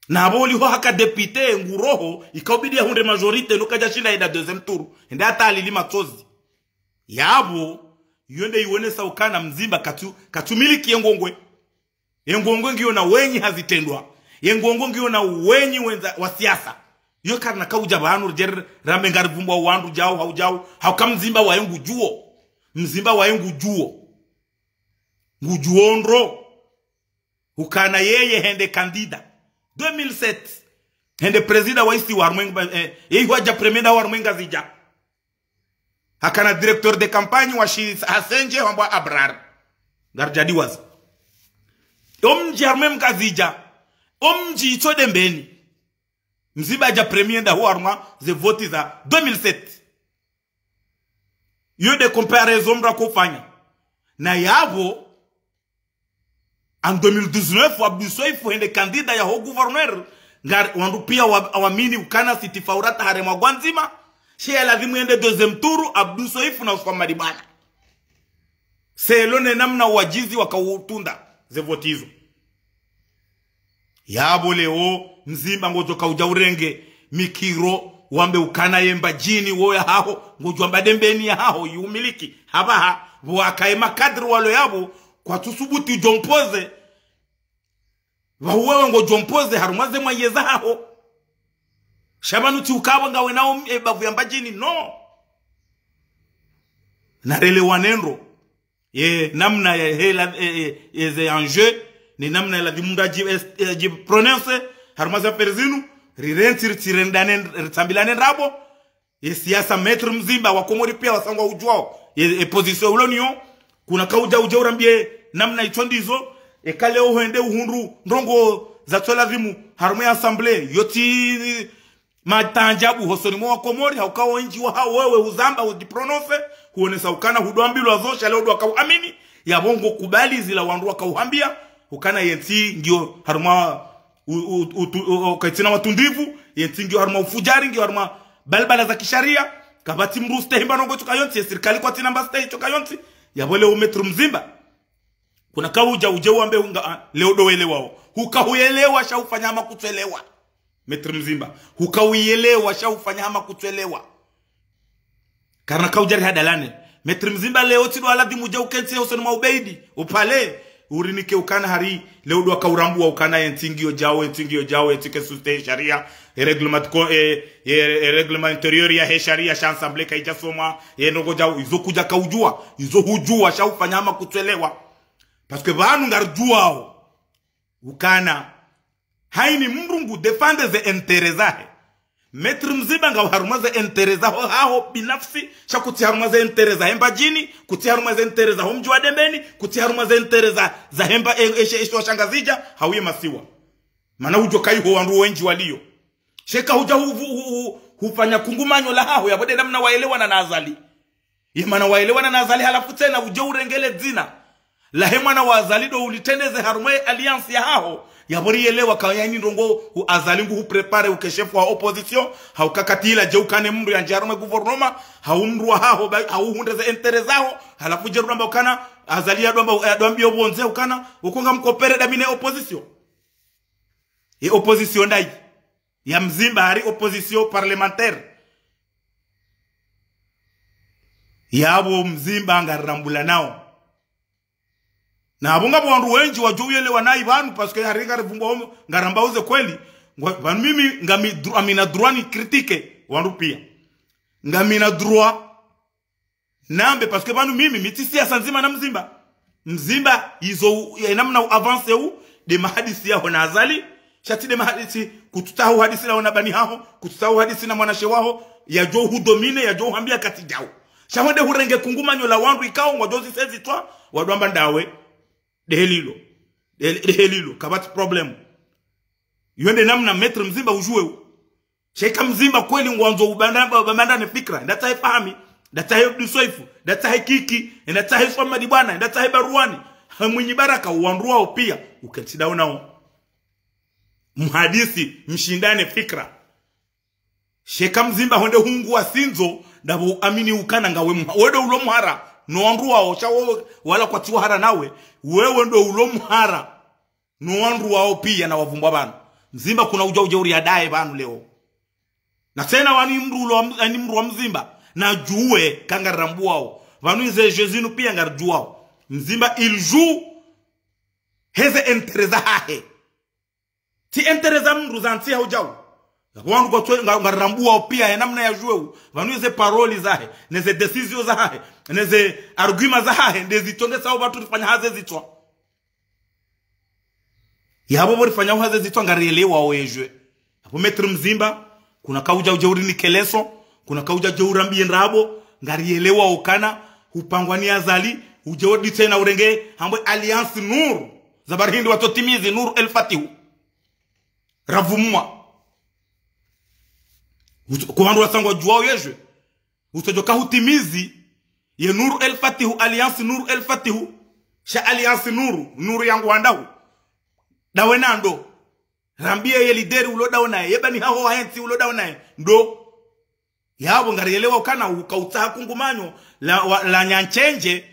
Na pvo oliho haka député, nguroho, ikaubidi yahundre majorité, no kadjashinda yenda deuxième tour. Yende hata alili matsozi. Yapvo, yo nde iwonesa ukana Mzimba katsu, katsumiliki ye Ngongwe. Ye Ngongwe ngiyo na wenyi hazitrendwa. Ye Ngongwe ngiyo na wenyi wendza wa siasa. Yo karina kaudja pvanu ridje rambe ngarivumbwa wandru djau, hau djau. Hauka Mzimba waye ngudjuo. Mzimba waye ngudjuo. Ngudjuo ndro. Ukana yeye hende candidat. Deux mille sept. Hende président wa isiwa harumwa Nga-, eh, yeye wadja premier ndaho harumwa Ngazidja. Hakana directeur de campagne wa shi-, Hasendje wambwa Abrar. Ngaridjadiwaza. Omdji harumwa Ngazidja. Omdji itso Dembeni. Mzimba hadja premier ndaho harumwa ze voti za deux mille sept. Yo nde comparaison mndru akofanya. Na yapvo, En deux mille dix-neuf, Abdou Soefo hende candidat yaho gouverneur. Ngar, wandru pia wa, wamini ukana Sitti Faurata haremwa gwa ndzima. She ya lazimu yende deuxième tour, Abdou Soefo na Ousmane Madjibouane. Selon ne namna wadjizi wakautunda ze voti izo. Yapvo leo, Mzimba ngodjo kauja urenge mikiro, wambe ukana ye Mbadjini wo yahaho, ngodjo wamba Dembeni yahaho, yumiliki. Hapvaha, pvo wakaye makadri walo yapvo, kwatsusubuti udjo mpoze. Pvahu wewe ngodjo mpoze harumwa ze mwaye zahaho. Sha pvanu tsi ukapvo ngawe nao, e, bavu ya Mbadjini, no. Narelewane ndro. Ye namna ya hela, e, e, e, ze enjeu, ni namna ya lazimu mndru adji, e, e, adji prononcer, harumwa ze affaires zinu, rirentsi, ritsirendane, ritsambilane ndrabo. Ye siasa, Maître Mzimba, Wakomori pia wasangwa udjuwao. Ye, e position ulo niyo, kuna kauja uje urambie namna itso ndizo, eka leo hwende uhundru ndrongo zatso lazimu, harumwa ye assemblée, yotsi matandjabu hosoni mwa Wakomori, hauka wendji wahawo wewe huzamba, hudji prononcer, huonesa ukana hudwambilwa zo, sha leo ndo wakauamini, yapvo ngokubali zila wandru wakauhambia, ukana yentsi ngiyo harumwa u-, u-, utu-, u-, u-, kaitsina watundivu, yentsi ngiyo harumwa ufujari, ngiyo harumwa balbala za kisharia, kapvatsi mndru ustehi mba ndrongo tsoka yontsi, ye sirikali kwatsina mba stehi tsoka yontsi, yapvo leo Maître Mzimba. Kuna kauja uje uambe unga, ah, leo ndo welewawo. Huka huyelewa sha ufanya hama kutsuelewa. Maître Mzimba. Huka uyelewa sha ufanya hama kutsuelewa. Karina kauja rihadalane. Maître Mzimba leo tsi ndo aladhimu uje ukentsi hosoni mwa Ubeidi. Upvale. Urinike ukana hari. Leo ndo wakaurambua ukana yentsi ngiyo djao, yentsi ngiyo djao, yentsi ke sustehi sharia. E règlement ko-, e, e, e règlement intérieur yahe sharia sha assemblée kaija somwa. Ye ndrongo djao. Izo kuja kaujua. Izo hujua sha ufanya hama kutsuelewa. Parce que pvanu ngarijuao ukana haini mndru ngu défendre ze intérêt zahe. Maître Mzimba ngawe harumwa ze intérêt zaho haho binafsi, sha kutsi harumwa ze intérêt zahe Mbadjini, kutsi harumwa ze intérêt zaho mdji wa Dembeni, kutsi harumwa ze intérêt za, zahe mba, e, eshe, eshe wa Shangazidja, hau ye masiwa. Mana ujo kaiho wandru wendji waliyo. Sheka huja hu-, hu-, hu-, hu-, hufanya kungumanyo la haho, yapvo nde namna waelewana na Azali. Ye mana waelewana na Azali halafu tsena uje urenge le dzina lahe mwana wa Azali ndo ulitrendeze harumwa ye alliance yahaho. Yapvo rielewa ka yaini ndrongo u Azali nguhu préparer uke chef wa opposition. Hauka katila je ukane mndru yandje harumwa gouvernement. Hau mndru wahaho ba-, hau hundre ze intérêt zaho. Halafu je rudwamba ukana Azali yadwamba, yadwambi yo pvondze ukana uko ngamkopere damine opposition. Ye opposition ndayi. Ya Mzimba hari opposition parlementaire. Yapvo Mzimba ngarirambulanao. Na apvo ngapvo wandru wendji wajo uyelewa nayi pvanu, parce que hari ngarivumbua homo, ngaramba uze kweli. Ngwa-, pvanu mimi ngami dro-, ngamina droit ni critiquer wandru pia. Ngamina droit nambe, parce que pvanu mimi, mi tsi siasa ndzima na Mzimba. Mzimba, izo u-, ye namna u avancer u, nde mahadisi yaho na Azali, sha tsi nde mahadisi, kutsutsaha uhadisi laho na bani haho, kutsutsaha uhadisi na mwanashe waho, yajo uhudominer, yajo uhambia katsi djao. Sha hwende hurenge kungumanyo la wandru ikao, ngwajo zise zitswa, wadwamba ndawe, ndehe lilo. Ndehe, ndehe lilo, kapvatsi problème. Yo nde namna Maître Mzimba ujuwe u. Sheka Mzimba kweli ngwandzo ubanda-, ba-, bandane fikra. Ndatsahe Fahmi. Ndatsahe Abdou Soefo. Ndatsahe Kiki. Ndatsahe Swamadi Bwana. Ndatsahe Baruani. Ha Mwinyi Baraka wandru wao pia. Ukentsi ndawo nao. Mhadisi, mshindane fikra. Sheka Mzimba honde hungu wa sindzo, ndapvo uamini ukana ngawe mha-, wewe ndo ulo mhara. No wandru wao, sha wewe, wala kwatsi wahara nawe. Wewe ndo ulo mhara. No wandru wao pia na wavumbwa pvanu. Mzimba kuna uja uje uri adaye pvanu leo. Na tsena wani mndru ulo wa m-, ani mndru wa Mzimba. Na juwe kangarirambuwao. Pvanu ize jeux zinu pia ngarijuwao. Mzimba il joue heze intérêt zahahe. Tsi intérêt za mndru za ntsi hau jau. Yapvo wandru kwatsu nga-, ngarirambuwao pia he namna ya jouer u. Pvanu ize parole zahe. Neze décision zahahe. Neze argument zahahe. Ndezi tondesa o pvatsu rifanya haze zitswa. Yapvo pvo rifanya haze zitswa ngarielewao ye jeu. Yapvo Maître Mzimba, kuna kauja uje uri nikeleso, kuna kauja uje urambiye ndrabo, ngarielewao ukana, hupangwa ni Azali, uje odi tsena urenge, hambwe Alliance Nour, za bari hindri watsotimizi Nour El Fatihu. Ravumwa. Ut-, kwa wandru wasangwa juwao ye jeu. Utsojoka hutimizi ye Nour El Fatihu, Alliance Nour El Fatihu. Sha Alliance Nour, Nour yangu wandahu. Dawe na ndo. Rambiye ye lideri ulo dawo naye, ye bani haho wa entsi ulo dawo naye. Ndo. Yapvo ngariyelewa ukana uka utsaha kungumanyo la, wa, la nyanchenje,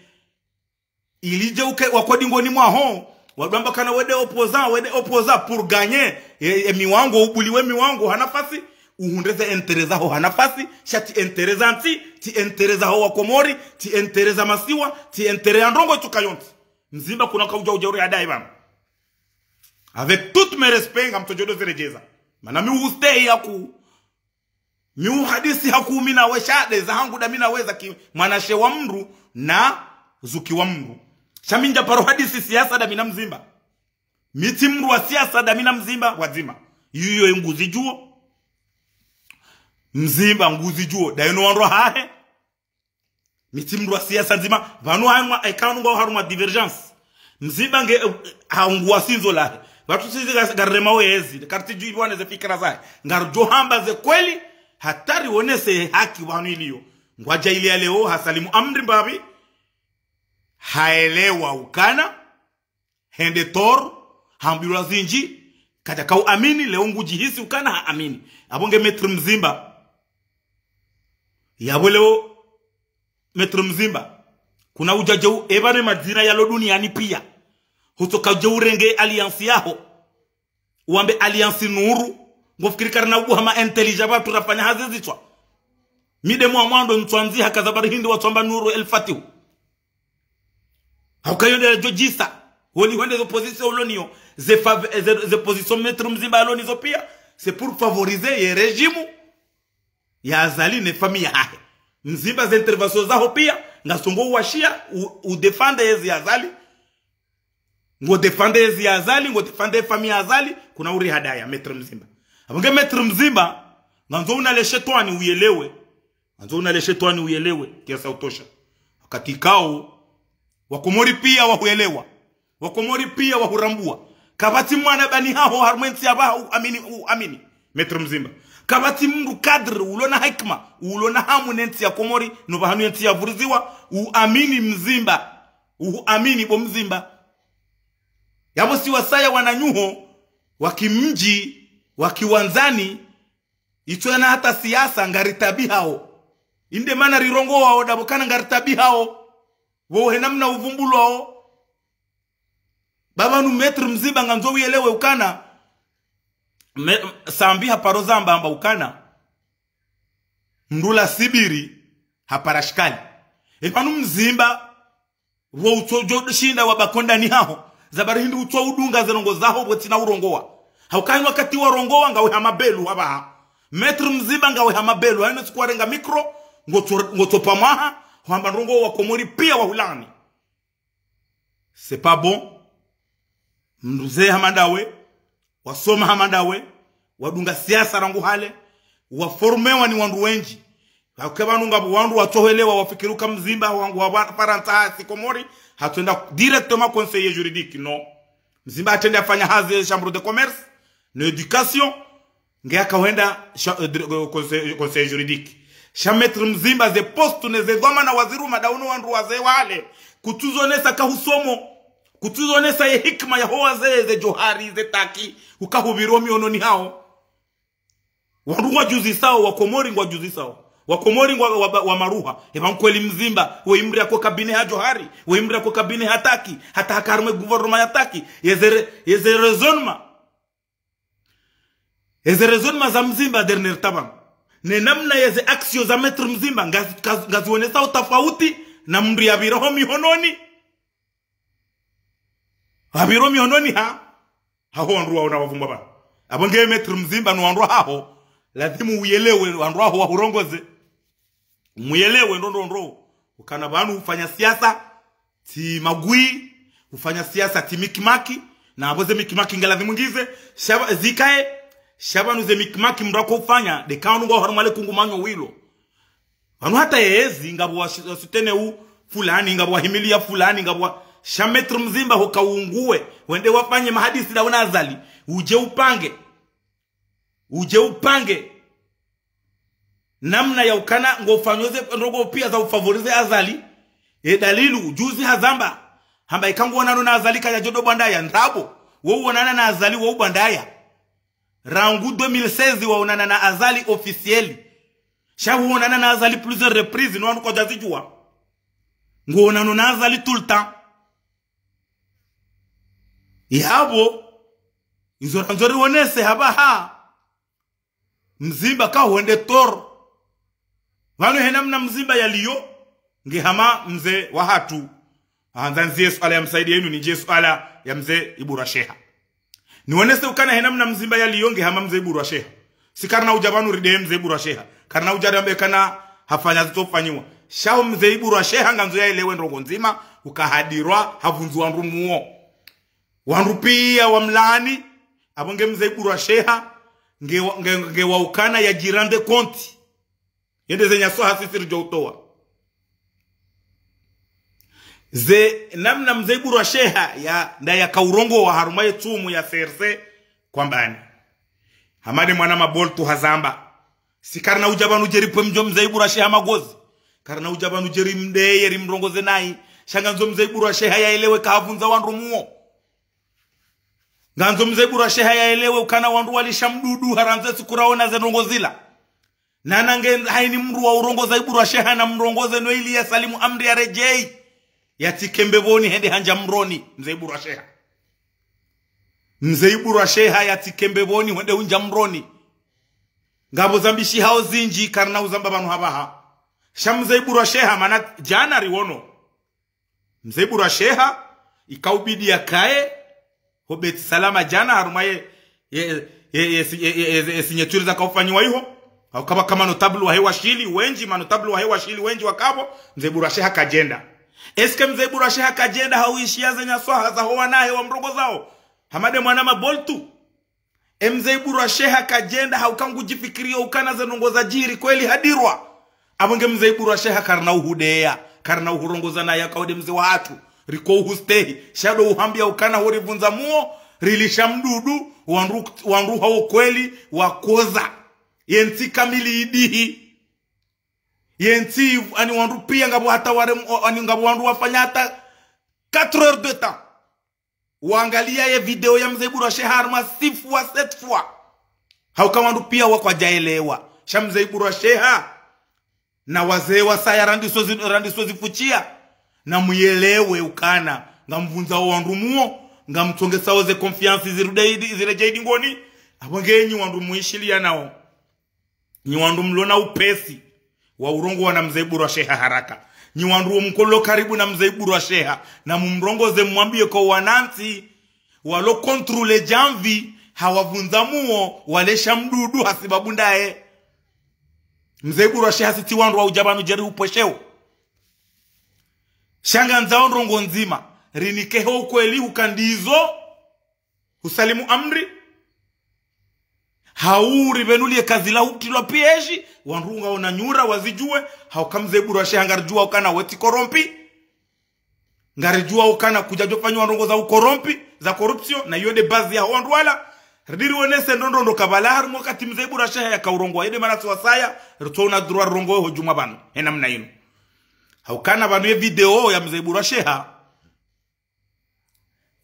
ili dje uke wa kodi ngoni mwaho, wadjwamba kana wende opposant, wende opposant pour gagner, e, e miwango, ubuliwe miwango, ha nafasi, uhundre ze intérêt zaho ha nafasi, sha tsi intérêt za ntsi, tsi intérêt zaho wa Komori, tsi intérêt za masiwa, tsi intérêt ya ndrongoo itsuka yontsi. Mzimba kuna kaudja udja uri adayi pvanu. Avec tout mes respects, ngamtsodjo ndo ziredjeza. Mana mi ustehi haku, mi uhadisi haku mi nawe sha nde za hangu nda mi nawe za ki mwanashe wa mndru na zuki wa mndru. Sha mi ndja paro hadisi siasa nda mi na Mzimba. Mi tsi mndru wa siasa nda mi na Mzimba, wadzima. Yiyo nguzidjuo. Mzimba nguzidjuo. Nda yeno wandru hahe. Mi tsi mndru wa siasa ndzima, pvanu harimwa, eka nunga harumwa divergence. Mzimba nge, eh, hangu wa sinzo lahe. Pvatsu sisi ga, garema wezi, kartsi djuwa ne ze fikira zahe. Ngaridjo hamba ze kweli, hata rionese haki pvanu iliyo. Ngwadja ili ya leo, hasalimu amri mbapvi, haelewa ukana, hende toro, hambilwa zindji, kadja kauamini, leo ngudjihisi ukana haamini. Apvo nge Maître Mzimba. Yapvo leo Maître Mzimba. Kuna udja djeu, epvanu madzina yalo duniani pia. Hutsoka djeu urenge alliance yaho. Wambe alliance Nuru. Ngofikiri karina ubuha ma intelligent pvatsu rafanya hazi zitswa. Mi nde mwa mwando ntswandzi haka za bari hindri watsuamba Nuru El Fatihu. Hauka yo nde djo djisa. Holi hwende zo position uloniyo. Ze fav-, ze, ze position Maître Mzimba alonizo pia. C'est pour favoriser ye régime ya Azali ne famille yahahe. Mzimba ze intervention zaho pia. Ngazo ngo uwashiya, u, u défendre yezi ya Azali. Ngo défendre yezi ya Azali, ngo défendre famille ya Azali. Kuna uri hadaya, Maître Mzimba. Apvo nge Maître Mzimba, ngandzo una le shetwani uyelewe. Ngandzo una le shetwani uyelewe, kiasi ya utosha. Wakati kao, wa Komori pia wahuelewa. Wa Komori pia wahurambua. Kapvatsi mwana bani haho harumwa entsi ya pvaha uamini, uamini. Maître Mzimba. Kapvatsi mndru cadre, ulona hikima, ulona hamu ne ntsi ya Komori, no pvahanu entsi ya vuriziwa, uamini Mzimba. Uhuamini bo Mzimba. Yapvo si wasaya wananyuho, wa kimdji, wa kiwandzani, itso yana hata siasa ngaritabihao. Inde mana rirongowao ndapvo kana ngaritabihao. Pvo he namna uvumbulwao. Pvapvanu Maître Mzimba ngandzo uyelewe ukana. Me, Sambi haparo zamba amba ukana. Mndru la sibiri hapara shikali. Epvanu Mzimba. Pvo utsodjo shinda wa bakondani haho. Za bari hindri utso udunga ze ndrongoo zaho pvo tsina urongowa. Hauka hinu wakati warongowa ngawe ha mabelu hapvaha. Maître Mzimba ngawe ha mabelu. Hayino siku warenga micro, ngotso, ngotso pvamwaha, hwamba ndrongoo wa Komori pia wahulani. C'est pas bon. Mndru mze hama ndawe, wasoma hama ndawe, wadunga siasa rangu hale, waformewa ni wandru wendji. Hauka pvanu ngapvo wandru watsohelewa wafikiri uka Mzimba wangu wa Farantsa hasi Komori, hatswenda directement conseiller juridique, non. Mzimba hatrende afanya hazi chambre de commerce, no éducation, nge akahwenda sha, eh, dir-, eh, conseil, conseil juridique. Sha Maître Mzimba ze poste ne ze dhwamana waziruma ndauno wandru wazee wale. Kutsuzonesa kahusomo. Kutsuzonesa ye hikima yaho wazee ze Djohari, ze Taki. Ukahupviro mihononi hawo. Wandru ngwadjuzisao, wa Komori ngwadjuzisao. Wa Komori ngwa, wa, wa, wa maruha. Epva nkweli Mzimba, we imri yako kabine ha Djohari, we imri yako kabine ha Taki, hata haka harumwa gouvernement ya Taki. Yeze re-, yeze raisonnement. Eze raisonnement za Mzimba dernier taban. Ne namna yeze action za Maître Mzimba, ngaz-, ngaz-, ngazionesao utafauti na mndru yapvira ho mihononi. Apviro mihononi ha, haho wandru waona wavumba pvanu. Apvo nge Maître Mzimba no wandru haho, lazimu uyelewe wandru haho wahurongoze. Muyelewe ndo ndo ndo. Ukana pvanu ufanya siasa, tsi magwi, ufanya siasa tsi mikimaki, na apvo ze mikimaki ngalazimu ngize, sha pva-, zikae, sha pvanu ze mikimaki mndru ako ufanya, nde kanu ngwa harumwa le kungumanyo wilo. Pvanu hata yezi, ngapvo wa shi-, wa soutenir u fulani, ngapvo wahimiliya fulani, ngapvo wa-, sha Maître Mzimba hoka unguwe, wende wafanye mahadisi ndawe na Azali, udje upange. Udje upange. Namna ya ukana ngofanyo ze ndrongoo pia za ufavoriser Azali. E dalilu, juzi hazamba. Hamba ika nguonano na Azali kaya djodo bwandaya, ndrabo. Wo uonana na Azali wo ubandaya. Rangu deux mille seize waonana na Azali officiel. Sha uonana na Azali plusieurs reprises, no wandru kwadjazidjuwa. Nguonano na Azali tout le temps. Yapvo, izo randzo rionese hapvaha. Mzimba kahwende toro. Pvanu he namna Mzimba yaliyo, nge hama mze wahatru. Handza ndziye suala ya msaidi yenu nidje suala ya mze Iburwa Sheha. Nionese ukana he namna Mzimba yaliyo nge hama mze Iburwa Sheha. Si karina udja pvanu rideye mze Iburwa Sheha. Karina udja riambe kana hafanya zitsofanyiwa. Sha ho mze Iburwa Sheha ngandzo yaelewe ndrongo ndzima, uka hadirwa, havundzu wandru muo. Wandru piya wamlaani, apvo nge mze Iburwa Sheha, nge wa-, nge, nge wa ukana yadjirande konti. Yende ze nyaswaha sisi ridjo utowa. Ze namna mze Iburwa Sheha ya, nda yakaurongowa harumwa ye tsumu ya C R C Kwambani. Hamade mwana Maboltu hazamba. Si karina udja pvanu dje ripve mdjo mze Iburwa Sheha magozi. Karina udja pvanu dje rimdeye rimrongoze nayi. Sha ngandzo mze Iburwa Sheha yaelewe kahavundza wandru muo. Ngandzo mze Iburwa Sheha yaelewe ukana wandru walisha mdudu harandze siku raona ze ndrongo zila. Nana nge haini mndru wa urongoza Iburwa Sheha na mrongoze no ili ya salimu amri ya redjeyi. Yatsike mbepvoni hende handja mroni, mze Iburwa Sheha. Mze Iburwa Sheha yatsike mbepvoni hende hundja mroni. Ngapvo zambishihao zindji karina uzamba pvanu hapvaha. Sha mze Iburwa Sheha mana djana riwono. Mze Iburwa Sheha, ikaubidi yakaye, ho Beit Salam djana harumwa ye, ye, ye, ye, ye, ye, ye, ye signature zakaufanyiwa iho. Haukapvwa ka manotable wahe washili wendji, manotable wahe washili wendji wakapvo, mze Iburwa Sheha kadjenda. Est-ce que mze Iburwa Sheha kadjenda hauishiya ze nyaswaha zaho wanahe wamrongozao? Hamade mwana Maboltu. E mze Iburwa Sheha kadjenda hauka ngudjifikiriyo ukana ze ndrongo zadjiri kweli hadirwa. Apvo nge mze Iburwa Sheha karina uhudeya, karina uhurongoza naye yaka ode mze wahatru. Riko uhustehi, sha ndo uhambiya ukana horivundza muo, rilisha mdudu, wandru, wandru hawo kweli, wakoza. Ye ntsi kamili idihi. Ye ntsi, ani wandru piya ngapvo hata ware, ani ngapvo wandru wafanya hata quatre heures de temps. Wangaliya ye video ya mze Iburwa Sheha harumwa six fois, sept fois. Hauka wandru piya wakwadjaelewa. Sha mze Iburwa Sheha. Na wazee wasaya randiso zi-, randiso zifuchiya. Na muyelewe ukana. Ngamvundzao wandru muo. Ngamtsongesao ze confiance zirude idi, ziredjeyi idingoni. Apvo ngenyi wandru muishiliyanao. Nyi wandru mlona upesi wa urongowa na mze Iburwa Sheha haraka. Nyi wandru wo mkolo karibu na mze Iburwa Sheha, na mumrongoze mwambiye ko wanantsi, walo contre le djamvi, hawavundza muo, walesha mdudu hasibabu ndaye. Mze Iburwa Sheha sitsi wandru wa udja pvanu dje rihupvwesheo. Sha ngandzao ndrongo ndzima, rinikeho ukweli uka ndizo, husalimu amri. Hau ripvenuliye kazi la hutrilwa piège, wandru ngaona nyura wazidjuwe, hauka mze Iburwa Sheha ngaridjuwa ukana wetsi corrompu. Ngaridjuwa ukana kudjadjofanyiwa ndrongo za ucorrompu, za corruption, na iyo nde base yaho wandru wala. Ridi rionese ndrongo ndo kapvala harumwa wakati mze Iburwa Sheha yakaurongowa, yende mana si wasaya, ritsoona droit rirongowe ho djumwa pvanu, he namna inu. Haukana pvanu ye video ya mze Iburwa Sheha,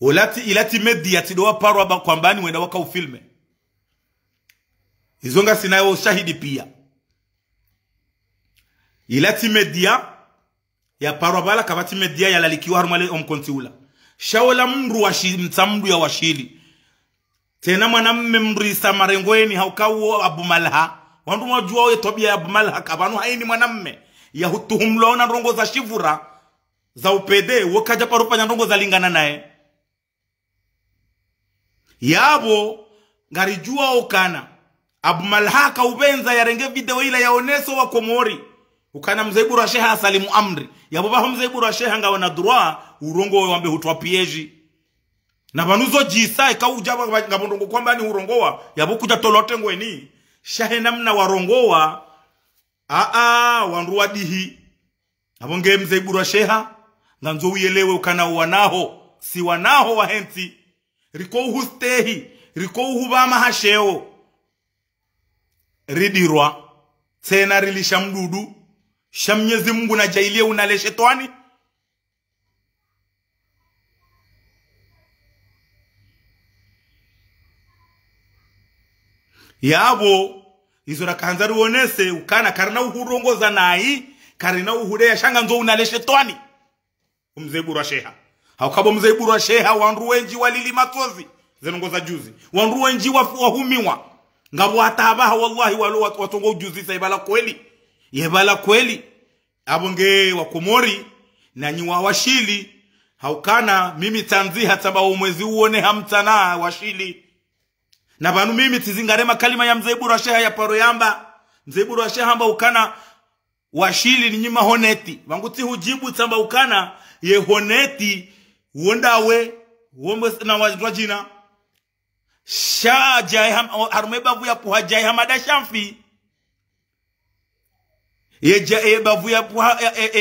Ola tsi, ila tsi média tsi ndo waparwa ba Kwambani wenda wakaufilme. Izo ngasinayo shahidi piya. Ila tsi média yaparwa pvala, kapvatsi média yalalikiwa harumwa le omkonti ula. Sha ola mndru wa shi-, mtsa mndru ya washili. Tsena mwanamme mndru isa marengweni hauka uwo Abu Malha. Wandru mwadjuwa oye twabiya ya Abu Malha, kapvanu haini mwanamme yahutuhumulwa ona ndrongo za shivura, za upede, wo kadja paro ufanya ndrongo zalingana naye. Yapvo, ngaridjuwa ukana Abu Malha kaupvendza yarenge video ila yaoneso wa Komori ukana mze Iburwa Sheha hasalimu amri. Yapvo pvaho mze Iburwa Sheha ngawe na droit urongowe wambe hutrwa piège. Na pvanu zo djisa, eka udja pva-, pva-, ngapvo ndrongo Kwambani hurongowa, yapvo kudja tolote ngweni. Sha he namna warongowa, aa, wandru wadihi. Apvo nge mze Iburwa Sheha, ngandzo uyelewe ukana wanaho, si wanaho wahe ntsi. Riko uhustehi, riko uhupva mahasheo. Ridirwa, tsena rilisha mdudu, sha Mnyezi Mungu nadjaaliye unale shetwani. Yapvo, izo rakandza rionese, ukana karina uhurongoza nayi, karina uhuleya sha ngandzo unale shetwani. Omze Iburwa Sheha. Hauka bo mze Iburwa Sheha, wandru wendji walili matsozi, ze ndrongoo za juzi. Wandru wendji wafu-, wahumiwa. Ngapvo hata apvaha, wallahi, walo wat-, watsongo ujuzisa ibala kweli. Yebala kweli. Apvo nge Wakomori, nanyi wa Washili, haukana, mimi tsandziha tsamba omwezi uone ha mtsana Washili. Na pvanu mimi tsizingare makalima ya mze Iburwa Sheha ya paro yamba. Mze Iburwa Sheha hamba ukana Washili ninyi mahoneti. Pvangu tsihujibu tsamba ukana ye honeti, wo ndawe, wo mbe s-, na wa-, wadjina. Sha Djae Ham-, o, harumwa ye bavu ya pvuha Djae Hamada Shamfi. Ye Dja-, ye bavu ya pvuha, ye,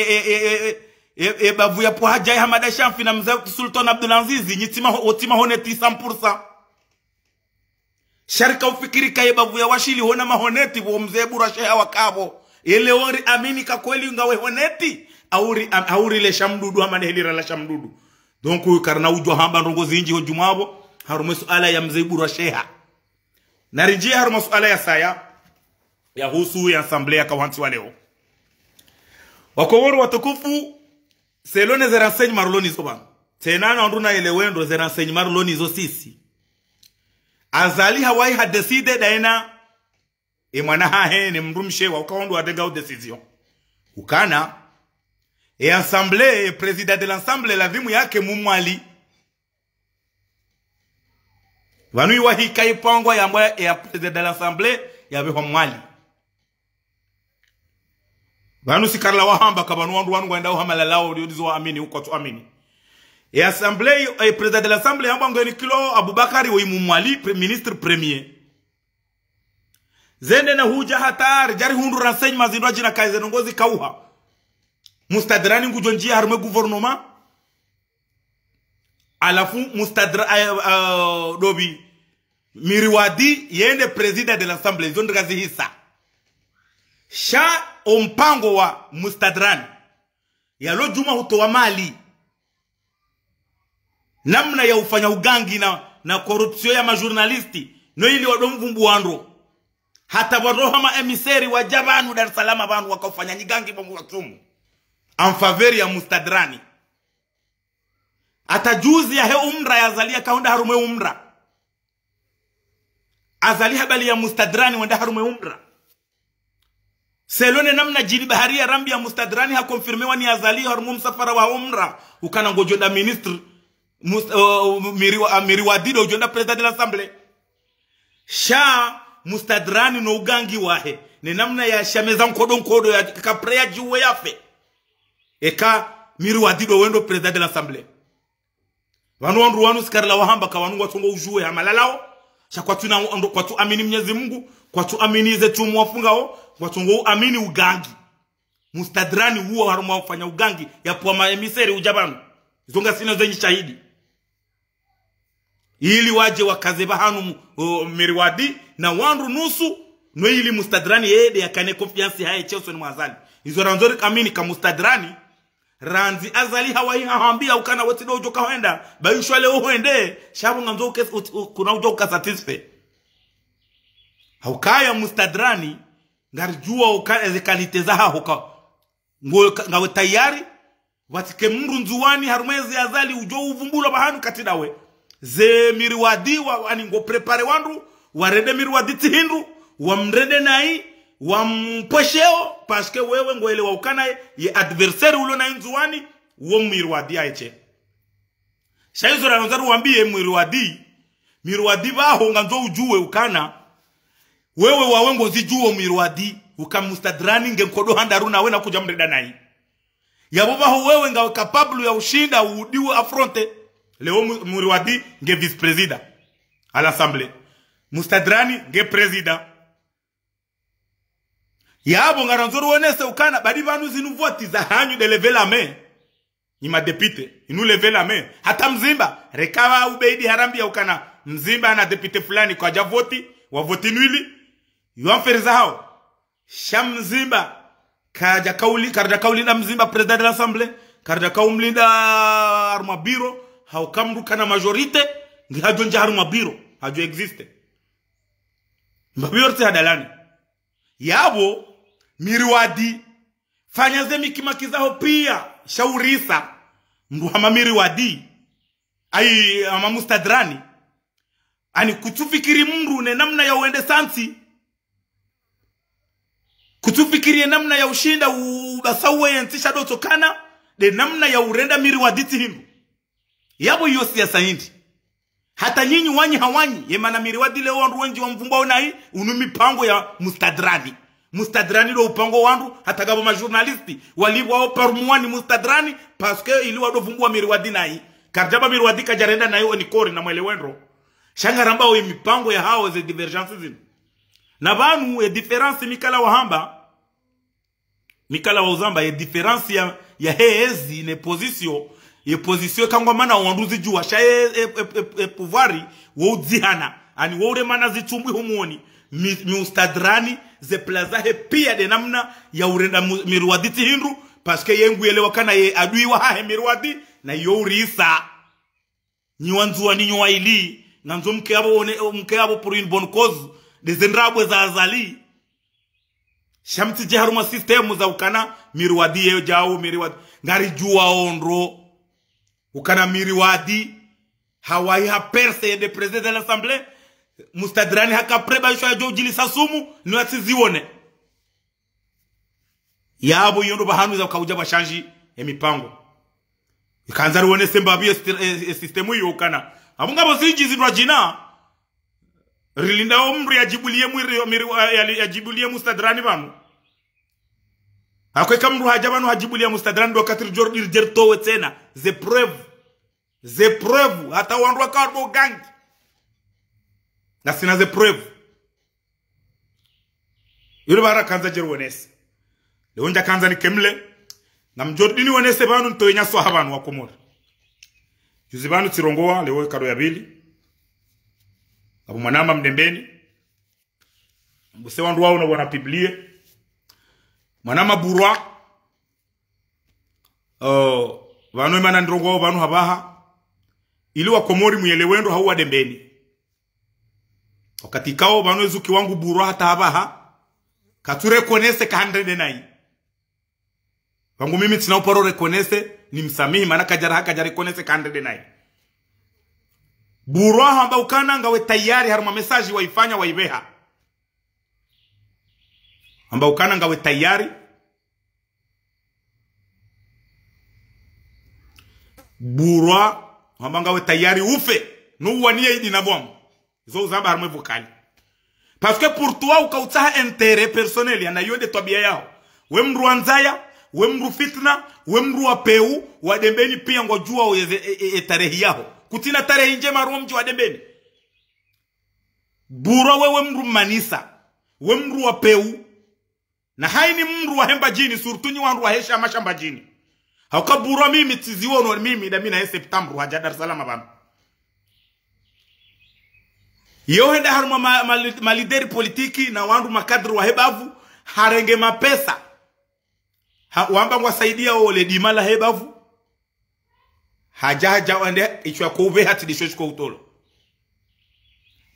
ye, ye bavu ya pvuha Djae Hamada Shamfi na mze Sultan Abdulaziz, nyi tsi maho-, o tsi mahoneti cent pour cent. Sha rika ufikiri ka ye bavu ya Washili hona mahoneti, pvo mze Iburwa Sheha wakapvo. Ye leo ri amini ka kweli ngawe honeti, au ri am-, au rilesha mdudu, hama ne heli rala sha mdudu. Donc, karina udjo hamba ndrongoo zindji ho djumwa pvo, harumwa ye suala ya mze Iburwa Sheha. Na rinjiye harumwa suala ya saya, yahusu ye assemblée yaka wantsiwa leo. Wakomori watukufu, selon ze renseignements rilo nazo pvanu. Tsena na wandru na yelewe ndo ze renseignements rilo nazo sisi. Azali hawahi ha décider daye na ye mwana hahe ne mdrumshe wa uka wandru warenga o décision. Ukana, ye assemblée, ye président de l'assemblée, lazimu yake Mmwali. Pvanu iwahika ipangwa yambwa ye président de l'assemblée, yapvehwa Mwali. Pvanu sikarila wahamba ka pvanu wandru wanu ngwendao ha malalao, ulio ndizo waamini, ukwatsu amini. Ye assemblée, ye président de l'assemblée yambwa ngeni kilo Abubakari wo imu Mwali, pre-, ministre premier. Zende na hudja hata ridja rihundru renseignements zindru wadjina ka ye ze ndrongoo zikauha. Mustadrani ngudjo ndjia harumwa ye gouvernement. Halafu Mustadra-, eh, eh, dobi. Miriwadi, yende président de l'assemblée, izo ndrika zihisa. Sha ompango wa Mustadrani. Yalo djuma hutowa mali. Namna ya ufanya ugangi na, na corruption ya majournalistes. No ili wado mvumbuwa ndro. Hata waroha ma émissaires wadja pvanu Dar es Salaam pvanu waka ufanya nyigangi bongo wa tsumu. En faveur ya Mustadrani. Hata juzi yahe umra ya Azali yaka hwenda harumwa ye umra. Azali habali ya Mustadrani wenda harumwa ye umra. Selon ye namna Djili Baharia rambiya Mustadrani ha confirmewa ni Azali harumwa msafara wa umra. Ukana ngodjo enda ministre, Must-, uh, Miriwa-, uh, Miriwadi ndo udjo enda président de l'assemblée. Sha Mustadrani no ugangi wahe. Ne namna ya shameza nkodo nkodo ya kapre ya djuwe yafe. Eka Miriwadi ndo wendo président de l'assemblée. Pvanu wandru wanu sikarila wahamba ka wanu ngwatsongo ujuwe ha malalao. Sha kwatsu na, kwatsu amini Mnyezi Mungu, kwatsu amini ze tsumu wafungao, ngwatsongo amini ugangi. Mustadrani uwo harumwa ufanya ugangi, yapvuwa ma émissaires udja pvanu. Izo ngasina zenyi shahidi. Ili wadje wakaze pvahanu mu-, o, Miriwadi, na wandru nusu, no ili Mustadrani yende yakane confiance hahe she usoni mwa Azali. Izo randzo rikamini ka Mustadrani, randzi Azali hawahi hahambiya ukana wetsi ndo udjo ka hwenda, bayishwa leo hwende, sha pvo ngandzo uke-, ut-, u-, kuna udjo uka satisfait. Haukaya Mustadrani, ngaridjuwa uka eze qualités zahaho ka. Ngo-, ka-, ngawe tayari, pvatsike mndru Ndzuwani harumwa ezi Azali udjo uvumbulwa pvahanu katsi ndawe. Ze Miriwadi wa, ani ngo préparer wandru, warende Miriwadi tsi hindru, wamrende nayi, wampvwesheo, parce que wewe ngo elewa ukana ye, ye adversaire ulo nayi Ndzuwani, wo Miriwadi yahe she. Sha izo randzo riwambiye Miriwadi, Miriwadi pvaho ngandzo ujuwe ukana, wewe wawe ngozidjuwo Miriwadi, uka Mustadrani nge nkodo ha ndraru nawe na kudja mrenda nayi. Yapvo pvaho wewe ngawe capable ya ushinda udiwe affronter. Leo Mu-, Miriwadi nge vice-président à l'Assemblée. Mustadrani nge président. Yapvo ngarandzo ruonese ukana, badi pvanu zinu voti zahanyu de lever la main. Nyi ma députés, inu lever la main. Hata Mzimba, reka wa Ubeidi harambiya ukana, Mzimba na député fulani kwadja voti, wa voti nul, yo affaire zahao. Sha Mzimba, kadja kauli, karidja kauli na Mzimba président de l'Assemblée, karidja kaumlinda harumwa bureau, hauka mndru kana majorité, ngi hadjo ndja harumwa bureau, hadjo exister. Mbapvi yo ritsi hadalani. Yapvo, Miriwadi, fanya ze mikimaki zaho piya, sha urisa, mndru hama Miriwadi, ayi, hama Mustadrani. Ani kutsufikiri mndru ne namna ya uendesa ntsi. Kutsufikiri ye namna ya ushinda u-, ubasauwe ye ntsi sha ndo tsokana, nde namna ya urenda Miriwadi tsi hindru. Yapvo iyo siyasa hindri. Hata nyinyi wanyi ha wanyi, ye mana Miriwadi leo wandru wendji wamvumbuao nayi, unu mipango ya Mustadrani. Mustadrani ndo upanga wandru, hata ngapvo ma journaliste, walipvwao parumwani Mustadrani, parce que ili wado vumbuwa Miriwadi nayi. Karidjamba Miriwadi kadjarenda nayi onikori na mwele wendro. Sha ngarambao ye mipango yahawo ze divergence zinu. Na pvanu ye différence mi kala wahamba, mi kala wauzamba ye différence ya, ya he ezi ne position, ye position kangwamana wandru zidjuwa, sha ye, e, e, e, e pouvoir wo udzihana, ani wo uremana zitsumbwi humwoni, mi, mi Mustadrani, ze plan zahe piya nde namna ya urenda mu-, Miriwadi tsi hindru, parce que ye nguyelewa kana ye adui wahahe Miriwadi, na yo urisa. Nyi wandzuwani nyi waili, ngandzo mke yapvo one, mke yapvo pour une bonne cause, nde ze ndrabo za Azali. Sha mtsidje harumwa système za ukana Miriwadi ye djau, Miriwadi. Ngaridjuwao ndro. Ukana Miriwadi, hawahi ha perse ye nde président de l'Assemblée, Mustadrani haka prêt ba isho yadjo udjilisa sumu, ni watsizione. Yapvo iyo ndo pvahanu za ukaudja pvashandji ye mipango. Ikandza riwonese mbapvi ye sti-, e, e système iyo ukana. Apvo ngapvo zindji zindru adjina. Rilindao mndru yadjibuliye Mwiri, Miri, ya, ya, yadjibuliye Mustadrani pvanu. Hako eka mndru hadja pvanu hadjibuliya Mustadrani ndo wakati ridjo rudi ridje ritowe tsena. Ze preuve. Ze preuve. Hata wandru waka wabo gangi. Ngasina ze preuve. Ilo pvara kandza djeri wonese. Leo ndja kandza nikemle. Ngamdjo rudi niwonese pvanu nitowe nyaswaha pvanu wa Komori. Juzi pvanu tsirongowa, leo kado ya pvili. Ngapvo mwanama Mdembeni. Mbuse wandru wao na wana publier. Mwanama Burwa. Oh, pvanu emana nirongowao pvanu hapvaha. Ili wa Komori muyelewe ndro hau wa Dembeni. Wakati kao pvanu ezuki wangu Burwa hata hapvaha. Katsu reconnaître ka handrende nayi. Pvangu mimi tsina uparo reconnaître, nimsamihi, mana kadjara ha kadja reconnaître ka handrende nayi. Burwa hamba ukana ngawe tayari harumwa message waifanya waipveha. Hamba ukana ngawe tayari. Burwa, hamba ngawe tayari ufe. No uwaniye idi na pvwamu. Izo uzamba harumwa vocal. Parce que pour toi, uka utsaha intérêt personnel, ya na iyo nde twabiya yaho. We mndru wa ndzaya, we mndru fitna, we mndru wa peu, wa Dembeni piya ngwadjuwao ye, e, e, e tarehi yaho. Kutsina tarehi ndjema harumwa mdji wa Dembeni. Burwa wewe mndru manisa, we mndru wa peu. Na haini mndru wa he Mbadjini, surtout nyi wandru wa he shama sha Mbadjini. Hauka Burwa mimi tsiziwono mimi nda mi na ye septembre hadja Dar es Salaam pvanu. Yo henda harumwa ma, ma, ma leader politique na wandru ma cadre wa he bavu, harenge mapesa. Ha, wamba ngwasaidiya ole dima la he bavu. Hadja, hadja, wande, isho ya koupveha tsi ndisho shiko utolo.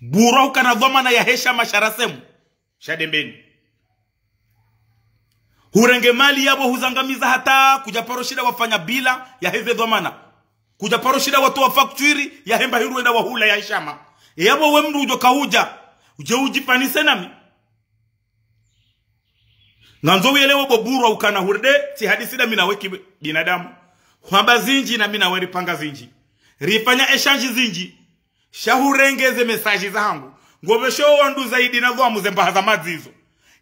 Burwa ukana dhwamana ya he shama sha rasemu sha Dembeni. Hurenge mali yapvo huzangamiza hata kudja paro shinda wafanya bilan ya heze dhwamana. Kudja paro shinda watowa facture ya he mba hindru wenda wahula ya he shama. Yapvo we mndru udjo ka udja, udje udjifanise nami. Ngandzo uyelewe bo Burwa ukana huride, tsi hadisi nda mi na we ki binadamu. Hwamba zindji na mi na we ripanga zindji. Rifanya échange zindji. Sha hurenge ze message zahangu. Ngopvesho wandru za idi na dhwamu ze mbaha za madzi izo.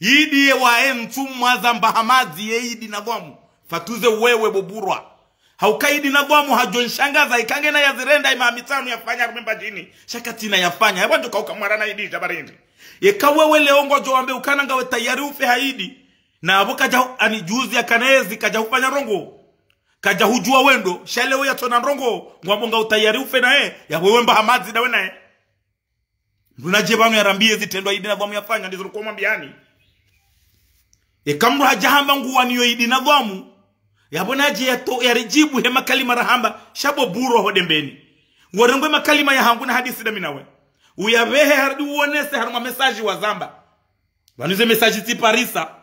Idi ye wa entsu mwa za mbaha madzi ye idi na dhwamu. Fatuze wewe bo Burwa. Hauka idi na dhwamu hadjo nshangaza, ika ngena ya zirenda ima mitsanu yafanya harumwa Mbadjini. Sha katsina yafanya. Yapvo ndjo kauka mwara na idi dja barindi. Yeka wewe leo ngwadjo wambe ukana ngawe tayari ufe ha idi. Na apvo kadja hu-, ani juzi yakana ezi kadja hufanya ndrongo. Kadja hudjuwa wendo. Sha leo yatsona ndrongo. Ngwambo ngawe tayari ufe naye. Yapvo we mbaha madzi ndawe naye. Mndru nadje pvanu yarambiye zitrendwa idi na dhwamu yafanya, ndizo riko mwambiyani. Eka mndru hadja hamba nguwaniyo idi na dhwamu, yapvo nadje yato, yaridjibu he makalima rahamba, sha bo Burwa ho Dembeni. Ngorengwe makalima yahangu na hadisi nda mi na we. Uyabehe harudi uonese harumwa message wazamba. Pvanu ze message tsiparisa.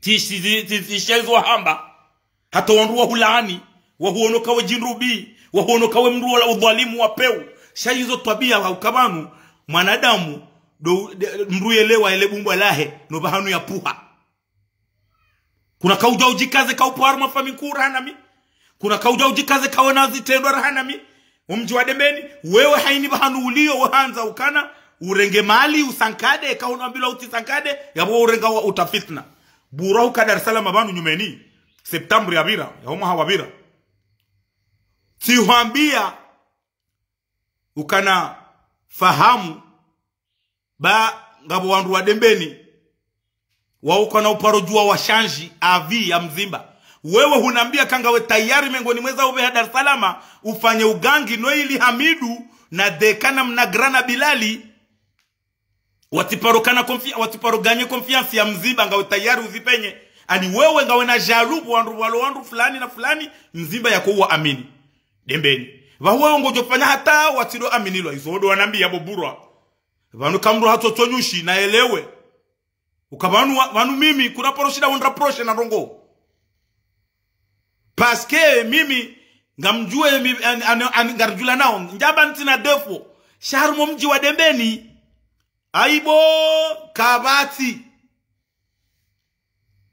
Tsi-, tsi-, tsi-, tsi-, tsi-, shaizo wahamba. Hata wandru wahulaani, wahuono kawe djindru bi, wahuono kawe mndru wa udhwalimu wa pewu. Shaizo twabia hauka pvanu, mwanadamu, ndo, de, mndru yelewa yele bumbwa lahe, no pvahanu yapvuha. Kuna kaudja udjikaze kaupvo harumwa famiyi nkuu raha nami. Kuna kaudja udjikaze kawe na zitrendwa raha nami. Omdji wa Dembeni, wewe haini pvahanu uliyo, wehandza ukana, urenge mali, usankade, kahono ambilwa utsi sankade, yapvo urenga wa uta fitna. Burwa huka Dar es Salaam pvanu nyumeni, septembre yapvira, ya omwaha wapvira. Tsihwambia, ukana fahamu, ba ngapvo wandru wa Dembeni, wao kwana uparo djuwa washanji avi ya mzimba. Wewe hunambia ka ngawe tayari mengoni mweza ubeha Dar es Salaam, ufanye ugangi no ili Hamidu, na Deka na Mnagra na Bilali, watsiparo kana confi-, watsiparo ganye confiance ya mzimba, ngawe tayari uzipenye. Ani wewe ngawe na jalubu wandru walo wandru fulani na fulani, mzimba yako uwa amini. Dembeni. Pvahu wewe ngodjo fanya hata watsido aminilwa, izo ndo wanambia bo Burwa. Pvanu kamdru hatsotso nyushi, na elewe. Uka pvanu wa-, pvanu mimi, kuna paro shinda wandra proshe na ndrongo. Parce que mimi, ngamdjuwe mi-, an-, an-, an-, ngaridjula nao, ndjaba ntsina defo, sha harumwa mdji wa Dembeni. Aibo, kapvatsi.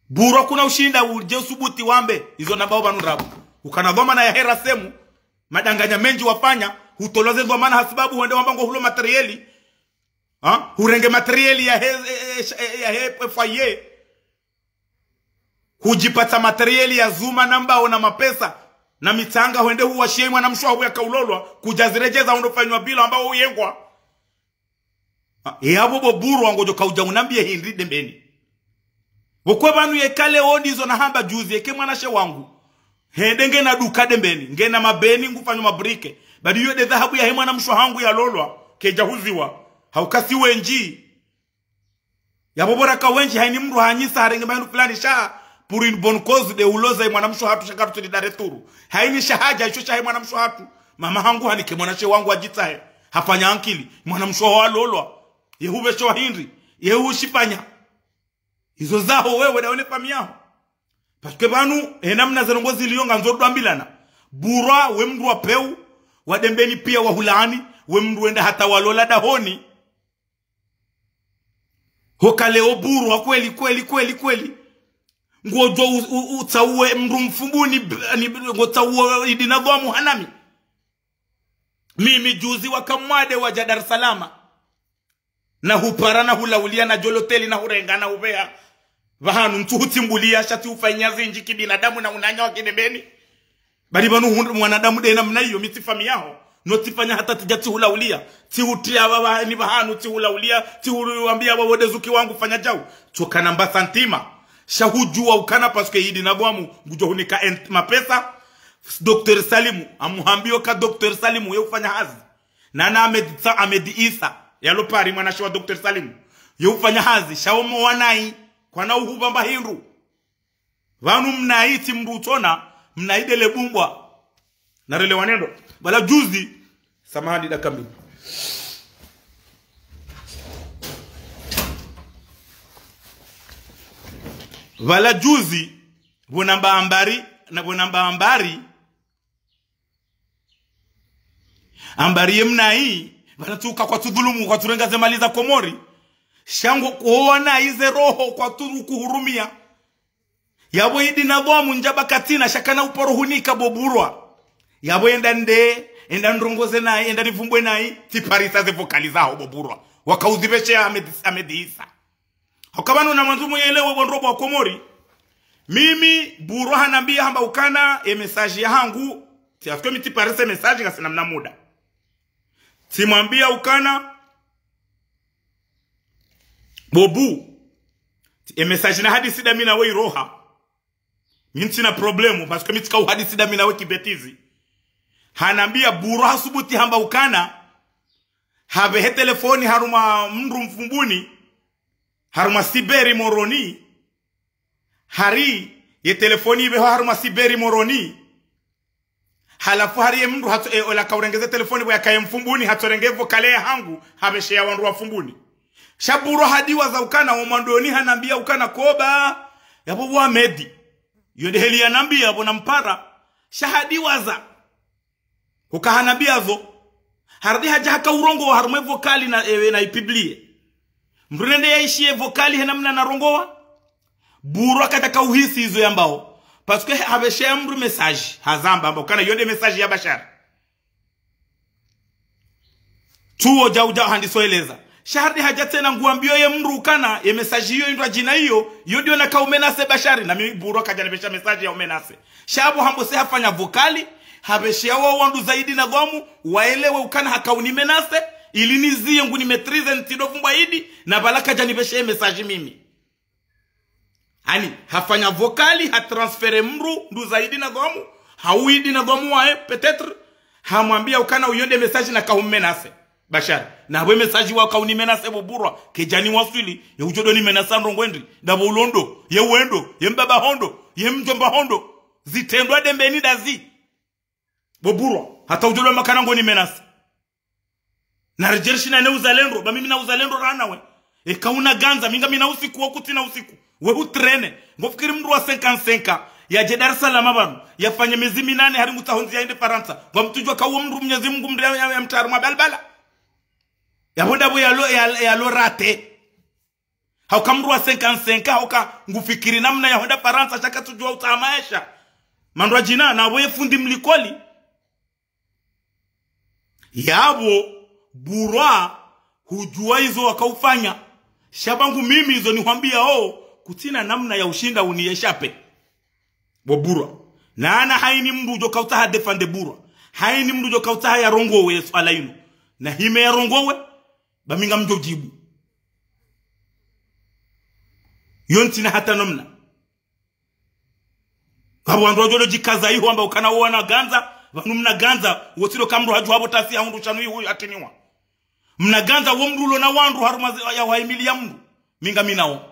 Burwa kuna ushinda udje usubuti wambe, izo nambao pvanu ndrabo. Ukana dhwamana ya hera semu, madanganya mendji wafanya, hutolwa ze dhwamana hasibabu hwende wamba ngo hulo materieli, ha? Hurenge materieli ya he, e, e, e, ya he, e, foyer. Hudjipatsa materieli ya zuma na mbao na mapesa, na mitsanga hwende huwashiye mwana mshe waho yakaulolwa, kudja ziredjeza hondo fanywa bila ambao uyengwa. Ah, e yapvo bo Burwa ngodjo kaudja unambie hindri Dembeni. Pvoko pvanu yeka leo ndizo nahamba juzi yeke mwanashe wangu. Hende ngena duka Dembeni, ngena mabeni ngufanyo mabrike. Badi iyo nde dhahabu yahe mwana mshe wahangu yalolwa, kedja huziwa. Hauka si wendji. Yapvo bora ka wendji haini mndru hanyisa harenge mahindru fulani sha, pour une bonne cause nde uloza ye mwana mshe wahatru sha karutsi ni dare turu. Haini sha hadja isho shahe mwana mshe wahatru. Mama hangu hanike mwanashe wangu adjitsahe. Hafanya ankili. Mwana mshe waho alolwa. Ye hupvesho wa hindri. Ye hushifanya. Izo zaho wewe na wene famiyi yaho. Parce que pvanu, he namna ze ndrongo ziliyo ngandzo rudwambilana. Burwa, we mndru wa pewu, wa Dembeni pia wahulaani, we mndru wenda hata walola dahoni. Hoka leo Burwa kweli, kweli, kweli, kweli. Ngodjo u-, u-, utsauwe mndru Mfumbuni, b-, ni, ngodjo utsauwe Idi na dhwamu hanami. Mimi juzi waka Mwade wadja Dar es Salaam. Na hupara, na hulaulia, na djoloteli, na hurenga, na hubeha. Pvahanu ntsu hutsimbulia, sha tsi ufanya zindji kibinadamu na unanya wa kidebeni. Bali pvanu hundru mwanadamu de namna iyo, mi tsi famiyi yaho. No tsifanya hata tsidja tsihulaulia. Tsihutria pvapva ni pvahanu tsihulaulia. Tsihulauambia pvapvo de zuki wangu fanya djau. Tsoka namba santima. Sha hudjuwa ukana parce que Idi na dhwamu ngudjo hunika ent-, mapesa. Docteur Salimu. Amuhambio ka Docteur Salimu ye ufanya hazi. Nana Ahmed Sa-, Ahmed Isa, yalo Paris mwanashe wa Docteur Salimu. Ye ufanya hazi, sha omo wanayi, kwana uhupva mba hindru. Pvanu mnayi tsi mndru utsona, mnayi de le bumbwa. Narelewane ndo. Pvala juzi, samahani dakika mbili. Pvala juzi, pvo namba ambari, na pvo namba ambari, ambari ye mnayi, pvana tsuka kwatsu dhulumu, kwatsu renga ze mali za Komori. Sha ngo kuoa nayi ze roho kwatsu kuhurumia. Yapvo Idi na dhwamu ndjaba katsina, sha kana uparo hunika bo Burwa. Yapvo enda nde, enda ndrongoze nayi, enda nivumbwe nayi, tsiparisa ze vokali zaho bo Burwa. Waka uzipveshe Ahmed, Ahmed Isa. Hauka pvanu na mwandzo muyelewe bo ndrobo wa Komori. Mimi, Burwa hanambia hamba ukana, e message yahangu, tsi aske mi tsiparise message ngasina mna muda. Tsimwambia ukana, bo Bu, e message na hadisi dami nawe iroha. Mi ntsina problème, parce que mi tsika uhadisi dami nawe kibetizi. Hanambia Burwa hasubuti hamba ukana, hapvehe telefoni harumwa mndru Mfumbuni, harumwa cyber Moroni, hari ye telefoni ipveho harumwa cyber Moroni, Halafu hari ye mndru hatso, e, ola kaurengeze telefoni pvo yakaye Mfumbuni, hatsorenge vocal yahangu, hapvesheya wandru wa Mfumbuni. Sha Burwa hadiwaza ukana, wo mwandoni hanambia ukana koba, yapvo pvo Ahmed. Yo nde heli yanambia pvo nampara. Sha hadiwaza. Huka hanambia zo. Harudi hadja hakaurongowa harumwa ye vocal na, e, na ipublie. Mndru nende yaishiye vocal he namna narongowa. Burwa kadjaka uhisi izo yambao. Parce que hapvesheya mndru message. Hazamba amba ukana yo nde message ya Bashar. Tsuwo djau djau handiso eleza. Sha harudi hadja tsena nguambio ye mndru ukana, ye message iyo indrwadjina iyo, yo ndiyo nakaumenase Bashar, na mi Burwa kadjanipvesha message ya umenase. Sha pvo hamba se hafanya vocal, hapvesheya wo wandru Zaidi na Dhwamu, waelewe ukana hakaunimenase, ili niziye ngunimaîtrisé ntsindo vumbwa idi, na pvala kadjanipveshe message mimi. Ani, hafanya vocal, hatransféré mndru, ndu Zaidi na Dhwamu, hau Idi na Dhwamu waye, peut-être, hamwambia ukana uyo nde message nakaumenase. Bashar, na pvo message wakaunimenase pvo Burwa, kedjaniwaswili, ye udjo ndo nimenasa ndrongoo ndri, ndapvo ulondo, ye wendo, ye mbaba hondo, ye mdjomba hondo, zitrendwa Dembeni ndazi. Pvo Burwa, hata udjo ndo makana ngonimenase. Na redjerishi na ne uzalendo, ba mimi na uzalendo rana we. Eka unaganza, mi ngami na usiku, wo kutsina usiku. We hutrene. Ngofikiri mndru wa cinquante-cinq, yadje Dar es Salaam pvanu, yafanye mezi minane hari ngutsaho ndzia yende Farantsa. Ngwamtsudjuwa ka uwo mndru Mnyezi Mungu mndru ya, ya, yamtsaha harumwa balbala. Yapvo ndapvo yalo, ya, yalo raté. Hauka mndru wa cinquante-cinq, hauka ngufikiri namna ya hwenda Farantsa, sha katsudjuwa utsaha maesha. Mandrwadjina, na pvo ye fundi mlikoli. Yapvo, Burwa, hudjuwa izo wakaufanya. Sha pvangu mimi izo nihwambiao, kutsina namna ya ushinda uniyeshape. Pvo Burwa. Na ana haini mndru udjo kautsaha défendre Burwa. Haini mndru udjo kautsaha yarongowe ye suala inu. Na hime yarongowe, ba mi ngamdjo djibu. Yo ntsina hata namna. Ngapvo wandru wadjo djikaza iho wamba ukana wo wanaganza, pvanu mnaganza, wo tsi ndo ka mndru hadjuha pvo tasi ya hundru shanu ihu hatiniwa. Mnaganza wo mndru ulo na wandru harumwa zi-, ya wahimili ya mndru. Mi ngami nao.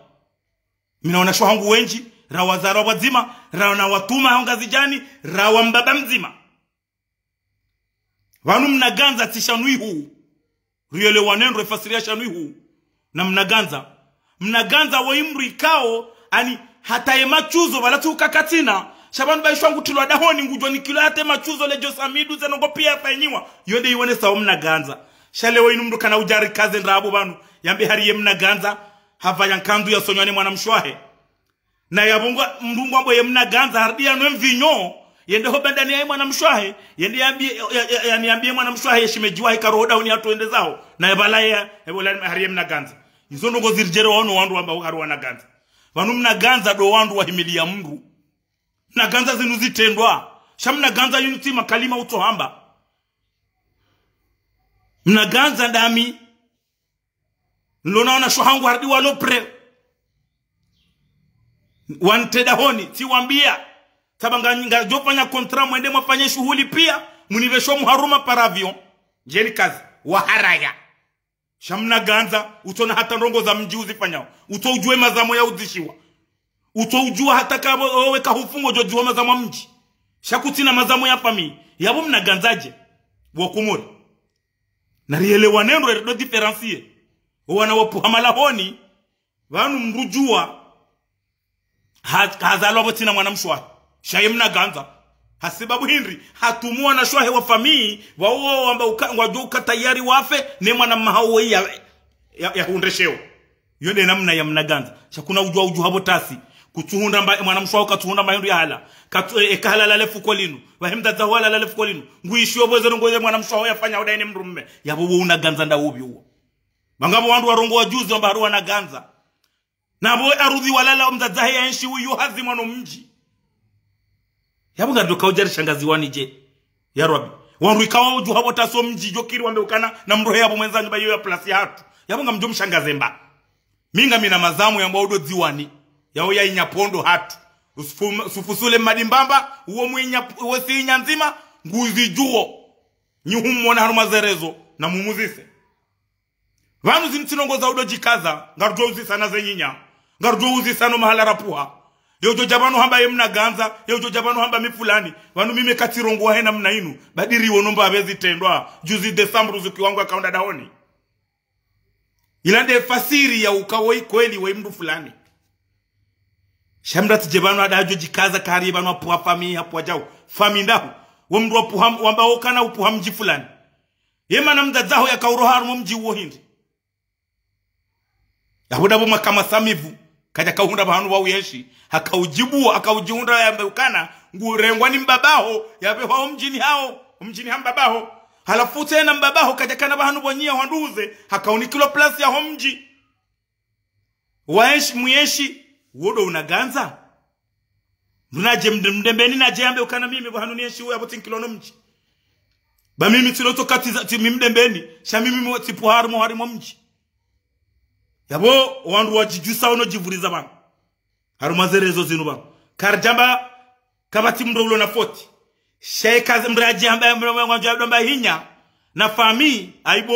Mi na wanashe wahangu wendji, ra wazara wadzima, ra na watuma ho Ngazidjani, ra wa mbaba mdzima. Pvanu mnaganza tsi shanu ihu. Riyelewane ndro efasiri ya shanu ihu. Na mnaganza. Mnaganza wo imndru ikao, ani hata ye matsuzo, pvala tsi ukakatsina. Sha pvanu ba ishwa ngutrilwa dahoni, ngudjo nikilwa hata ye matsuzo, ledjo samidu, ze ndrongoo pia yafanyiwa. Yo nde iwonesao mnaganza. Sha leo inu mndru kana udja rikaze ndrabo pvanu. Yambe hari ye mnaganza, hapvaya nkandu yasonywa ne mwanamshe wahe. Na yapvo ngwa, mndru ngwambo ye mnaganza, harudi yanwe mvinyo, yende ho bandani yaye mwanamshe wahe, yende yambie, ya, ya, ya, yani yambie mwanamshe wahe, ye shemedji wahe, karoho dahoni hatru wende zaho. Na yapvala ya, yapvo la, hari ye mnaganza. Izo ndrongoo ziridjere wano wandru wamba hari wanaganza. Pvanu mnaganza ndo wandru wahimili ya mndru. Mnaganza zinu zitrendwa. Sha mnaganza yinu tsi makalima utsohamba. Mnaganza ndami. Nilona wanashe wahangu harudi walo prêt. Wantre dahoni, tsiwambia. Tsamba nga, ngadjofanya contrat mwende mwafanye shuhuli pia, munipveshe mharuma par avion. Ndjeni kazi, waharaya. Sha mnaganza, utsona hata ndrongoo za mdji uzifanyao. Utso udjuwe mazamo ya udzishiwa. Utso udjuwa hata ka pvo, owe kahufungo djo djuwa mazamo ya mdji. Sha kutsina mazamo ya famiyi. Yapvo mnaganza dje. Wakomori. Na riyelewane ndro, eri ndo différencier. Owana wapvuha malahoni, pvanu mndru djuwa, ha-, hazalwa pvo tsina mwanamshe wahe. Sha ye mnaganza. Hasibabu hindri, hatumu wanashe wahe wa famiyi, pvao wamba uka-, ngwadjo uka tayari wafe, ne mwana mma hawo ya, ya, ya hundre sheo. Yo nde namna ya mnaganza. Sha kuna udjuwa udjuha pvo tasi. Kutsuhundra mba, mwanamshe waho katsuhundra mba hindru yahala. Katsu, e, eka halala le fuko linu. Pvahe mdzadze waho halala le fuko linu. Nguishiyo pvo ze ndrongoo ze mwanamshe waho yafanya udaye ne mndru mme. Yapvo wo unaganza nda upvi uwo. Manga pvo wandru warongowa juzi wamba hari wanaganza. Na pvo arudhi walala mdzadze wahe yaenshi uyo hazi mwana mdji. Yapvo ngari ndo kaudja rishangaziwa ni dje. Ya Rabbi. Wandru ikao udjuha pvo tasi wo mdji djo kiri wambe ukana na mrohe yapvo mwendza nyumba iyo ya plasi hatru. Yapvo ngamdjo mshangaze mba. Mi ngami na mazamo yamba udo dziwani. Yao ya inya pondo hatru. Usufu-, usufusule madimbamba, uwo mwinya, uwo si inya ndzima, nguzidjuwo. Nyi humwona harumwa ze réseaux, na mumuzise. Pvanu zinu tsi ndrongoo za udo djikaza, ngarudjo uzisana ze nyinya, ngarudjo uzisana mahala rapvuha. Ye udjo dja pvanu hamba ye mna gandza, ye udjo dja pvanu hamba mi fulani. Pvanu mimi katsirongowa hena mna inu. Badiri wono mba pvezi trendwa. Juzi Desambru zuki wangu akaunda dahoni. Ila nde fasiri ya uka woyi kweli woyi mndru fulani. Sha mndru atsidje pvanu adadjo djikaza kari pvanu apvuha fami, apvuha djau. Fami ndahu. Wo mndru apvuha, wamba okana upvuha mdji fulani. Ye mana mdzadze waho yakauroha harumwa mdji uwo hindri. Yapvo ndapvo makama samivu, kadja kauhundra pvahanu pva uyenshi, hakaudjibuwa, hakaudjihundra yambe ukana, ngurengwa ni mbaba waho, yapvehwa omdjini hawo, omdjini ha mbaba waho. Halafu tsena mbaba waho, kadja kana pvahanu pvonyia hwanduze, hakaunikilwa plasi yaho mdji. Wayenshi, muyenshi, wo ndo una gandza. Mndru nadje mde-, Mdembeni nadje yambe ukana mimi pvahanu niyenshi uya pvo tsinkilwa no mdji. Ba mimi tsilo tso katiza, tsi mi Mdembeni, sha mimi mo tsipvuha harumwa, harumwa mdji. Yapvo, wandru wadjidjusa wono djivuriza pvanu. Harumwa ze réseaux zinu pvanu. Karidjamba, kapvatsi mndru ulo na foti. Sha eka mndru adje hamba, mndru adje hamba hinya, na fami, aibu.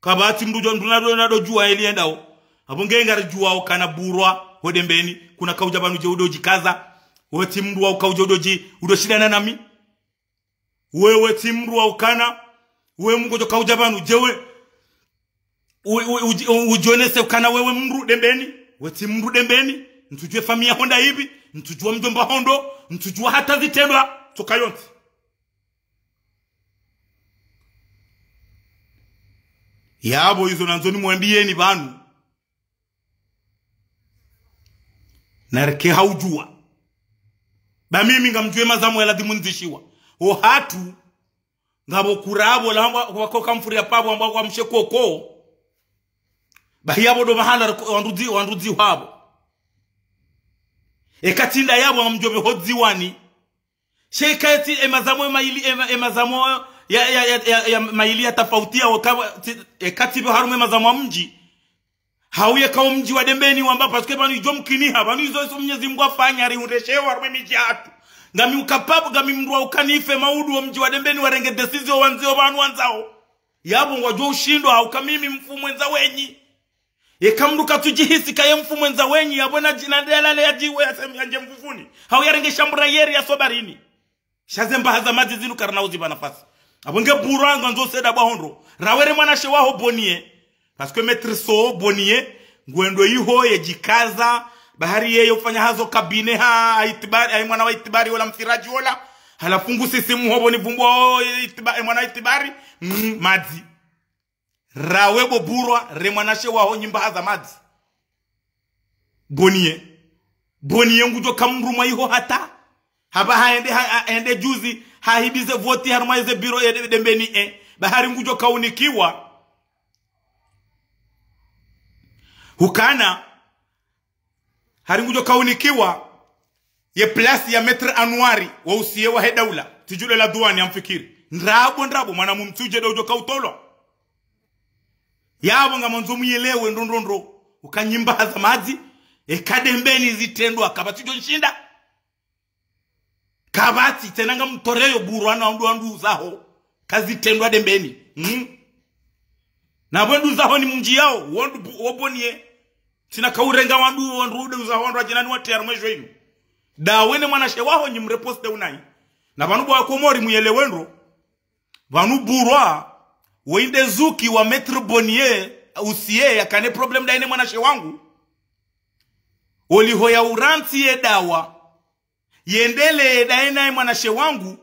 Kapvatsi mndru djo, mndru nadjo, nadjo djuwa eli yendao. Apvo nge ngaridjuwao kana Burwa, ho Dembeni, kuna kaudja pvanu dje udo djikaza. Wetsi mndru wa ukaudja udo dji, udo shindana nami. Wewe tsi mndru wa ukana, wewe mngodjo kaudja pvanu, djewe, u-, u-, u-, udjonese ukana wewe mndru Dembeni, wetsi mndru Dembeni, ntsudjuwe fami yaho nda ipvi, ntsudjuwa mdjomba waho ndo, ntsudjuwa hata zitrendwa, tsoka yontsi. Yapvo izo nandzo nimwambiyeni pvanu. Nareke haudjuwa. Ba mimi ngamdjuwe mazamu ya ladhimu ndzishiwa. Ohatru, ngapvo kurapvo, la hambwa, wako kamfuri ya pvapvo, hambwa kwa mshe koko. Bahi yapvo ndo mahala reko, wandru dzi, wandru dzi hwapvo. Eka tsi nda yapvo ngamdjo pve ho Dziwani. Sha eka tsi, e mazamu mayili, e ma-, e mazamu ya, ya, ya, ya, ya mayili ya tafauti ya waka, tsi, eka tsi pvo harumwa e mazamu ya mdji. Hauye kao mdji wa Dembeni wamba, parce que pvanu idjo mkiniha, pvanu izo iso Mnyezi Mngu afanya, rihundre shewa harumwa e midji yahatru. Ngami uka pvapvo, ngami mndru wa uka nife maudu wo mdji wa Dembeni warenge décision wandzio pvanu wandzao. Yapvo ngwadjo ushindwa, hauka mimi mfumwendza wenyi. Eka mndru katsudjihisi kaye mfumwendza wenyi, yapvo nadji-, nande yalale yadjiwe yasem-, yandje mvuvuni. Hau yarenge shambura yeri yasobarini. Sha ze mbaha za madzi zinu karina uzipva nafasi. Apvo nge Burwa ngandzo senda pvwa hondro. Rawe re mwanashe waho Bonie. Parce que maître so Bonie, ngwendo iho yedjikaza, bahari yeye ufanya hazo kabine ha, ha Itibari, ha mwana wa Itibari wola mfiradji wola. Halafu ngusisimuho pvo nivumbwa o Itiba-, e mwana wa Itibari, mm, madzi. Rawe bo Burwa, re mwanashe waho nyi mbaha za madzi. Bonie. Bonie ngudjo ka mndru mwa iho hata. Hapva haende, ha-, ha-, haende juzi, hahibize voti harumwa eze biro ye De-, Dembeni e. Bahari ngudjo kaunikiwa. Hukana, hari ngudjo kaunikiwa, ye place ya maître Anwari, wa usie wahe daula, tsi djule la duwani amfikiri. Ndrabo, ndrabo, mwana mumtsudje ndo udjo kautolwa. Yapvo ngamwandzo muyelewe ndro ndro ndro. Uka nyi mbaha za madzi, eka Dembeni zitrendwa, kapvatsi djo nshinda. Kapvatsi, tsena ngamtoreyo Burwa na wandru wandru zaho. Kazitrendwa Dembeni. Mm. Na pvo ndru zaho ni mndji yawo, wandru bu-, wo Bonie. Tsina kaurenga wandru, wandru nde uzaho wandru adjinani watriya harumwa edjo inu. Dawe ne mwanashe waho nyi mreposte unayi. Na pvanu bo Wakomori muyelewe ndro. Pvanu Burwa, wo inde zuki wa maître Bonie, usie, yakane problème daye ne mwanashe wangu. Oliho ya urantsi ye dawa. Yendelee daye naye mwanashe wangu.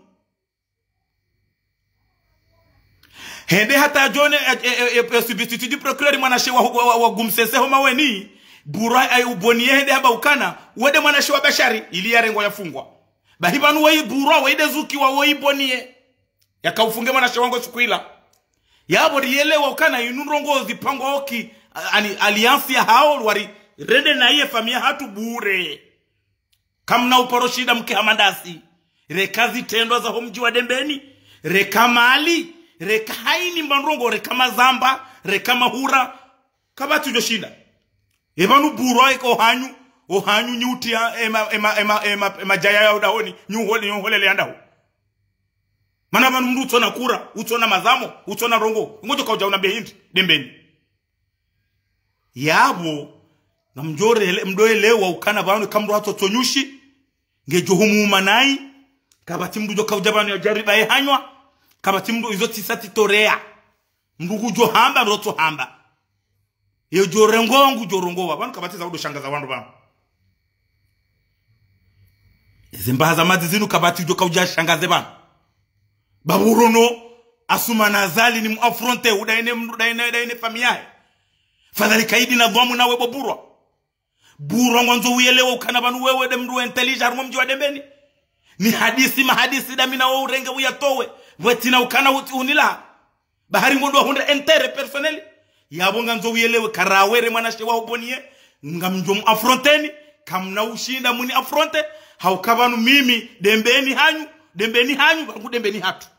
Hende hata djone, e, e, e, e, substitut du procureur mwanashe wa, wa, wa, wa Gumsese ho Maweni. Burwa, e, u Bonie hende hamba ukana. Wo nde mwanashe wa Bashari, ili yarengwa yafungwa. Bahi pvanu woyi Burwa, woyi nde zuki wa woyi Bonie. Yaka ufunge mwanashe wangu suku ila. Yapvo riyelewa ukana inu ndrongoo zipangwa oki, a-, ani, alliance yahawo, wari rende na iye famiyi yahatru bure. Kamna uparo shinda mke hama ndasi. Reka zitrendwa zaho mdji wa Dembeni. Reka mali. Reka haini mba ndrongoo. Reka mazamba. Reka mahura. Kapvatsi djo shinda. E pvanu Burwa eka ohanyu. Ohanyu nyi utriya ema, ema, ema, ema, ema djaya ya udahoni. Nyi uhole, nyi uholele ya ndaho. Mana pvanu mndru utsona kura, utsona mazamo, utsona ndrongoo. Ngodjo kaudja unambe hindri, Dembeni. Yapvo, Ngamdjo rele-, mdjo elewa ukana pvanu eka mdru hatso tsonyushi, ngedjo humuuma nayi, kapvatsi mdru djo kaudja pvanu yadjariba ye hanywa, kapvatsi mdru izo tsisa tsitoreya. Mdru ngudjo hamba, mdru tso hamba. Yedjo rongowa, ngudjo rongowa. Pvanu kapvatsi za udo shangaza wandru pvanu. Ezi mbaha za madzi zinu kapvatsi udjo kaudja shangaze pvanu. Babu Rono, Assoumani Azali ni mu affronter, udaine mdru, daine, daine famiyi yahe. Fadhali kaidi na dhwamu nawe bo Burwa. Burwa ngwandzo uyelewe ukana pvanu wewe nde mdru intelligent harumwa mdji wa Dembeni. Ni hadisi mahadisi ndami na wo urenge uyatowe. Pvwatsina ukana uti unila. Bahari ngondo wahundra intérêt personnel. Yapvo ngandzo uyelewe karawere mwanashe wa uboniye. Ngamdjo mu affronteni. Kamna ushinda muni affronter. Hauka pvanu mimi, Dembeni hanyu, Dembeni hanyu, pvangu Dembeni hatru.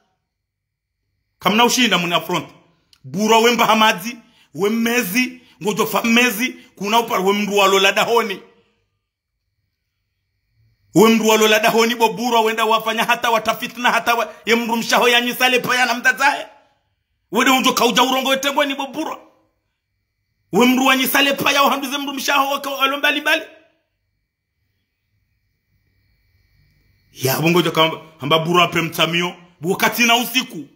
Kamna ushinda muni affronter. Burwa we mbaha madzi, we mmezi, ngodjo fa mmezi, kuna upara we mdru walola dahoni. We mdru walola dahoni bo Burwa wenda wafanya hata watra fitna hata wa, ye mdrumshe waho yanyisa le paya na mdzadze wahe. Wende undjo kaudja urongowe tengweni bo Burwa. We mdru wanyisa le paya uhanduze mdrumshe waho waka walo mbali mbali. Yapvo ngodjo kamba, hamba Burwa apve mtsamiyo, wakati na usiku.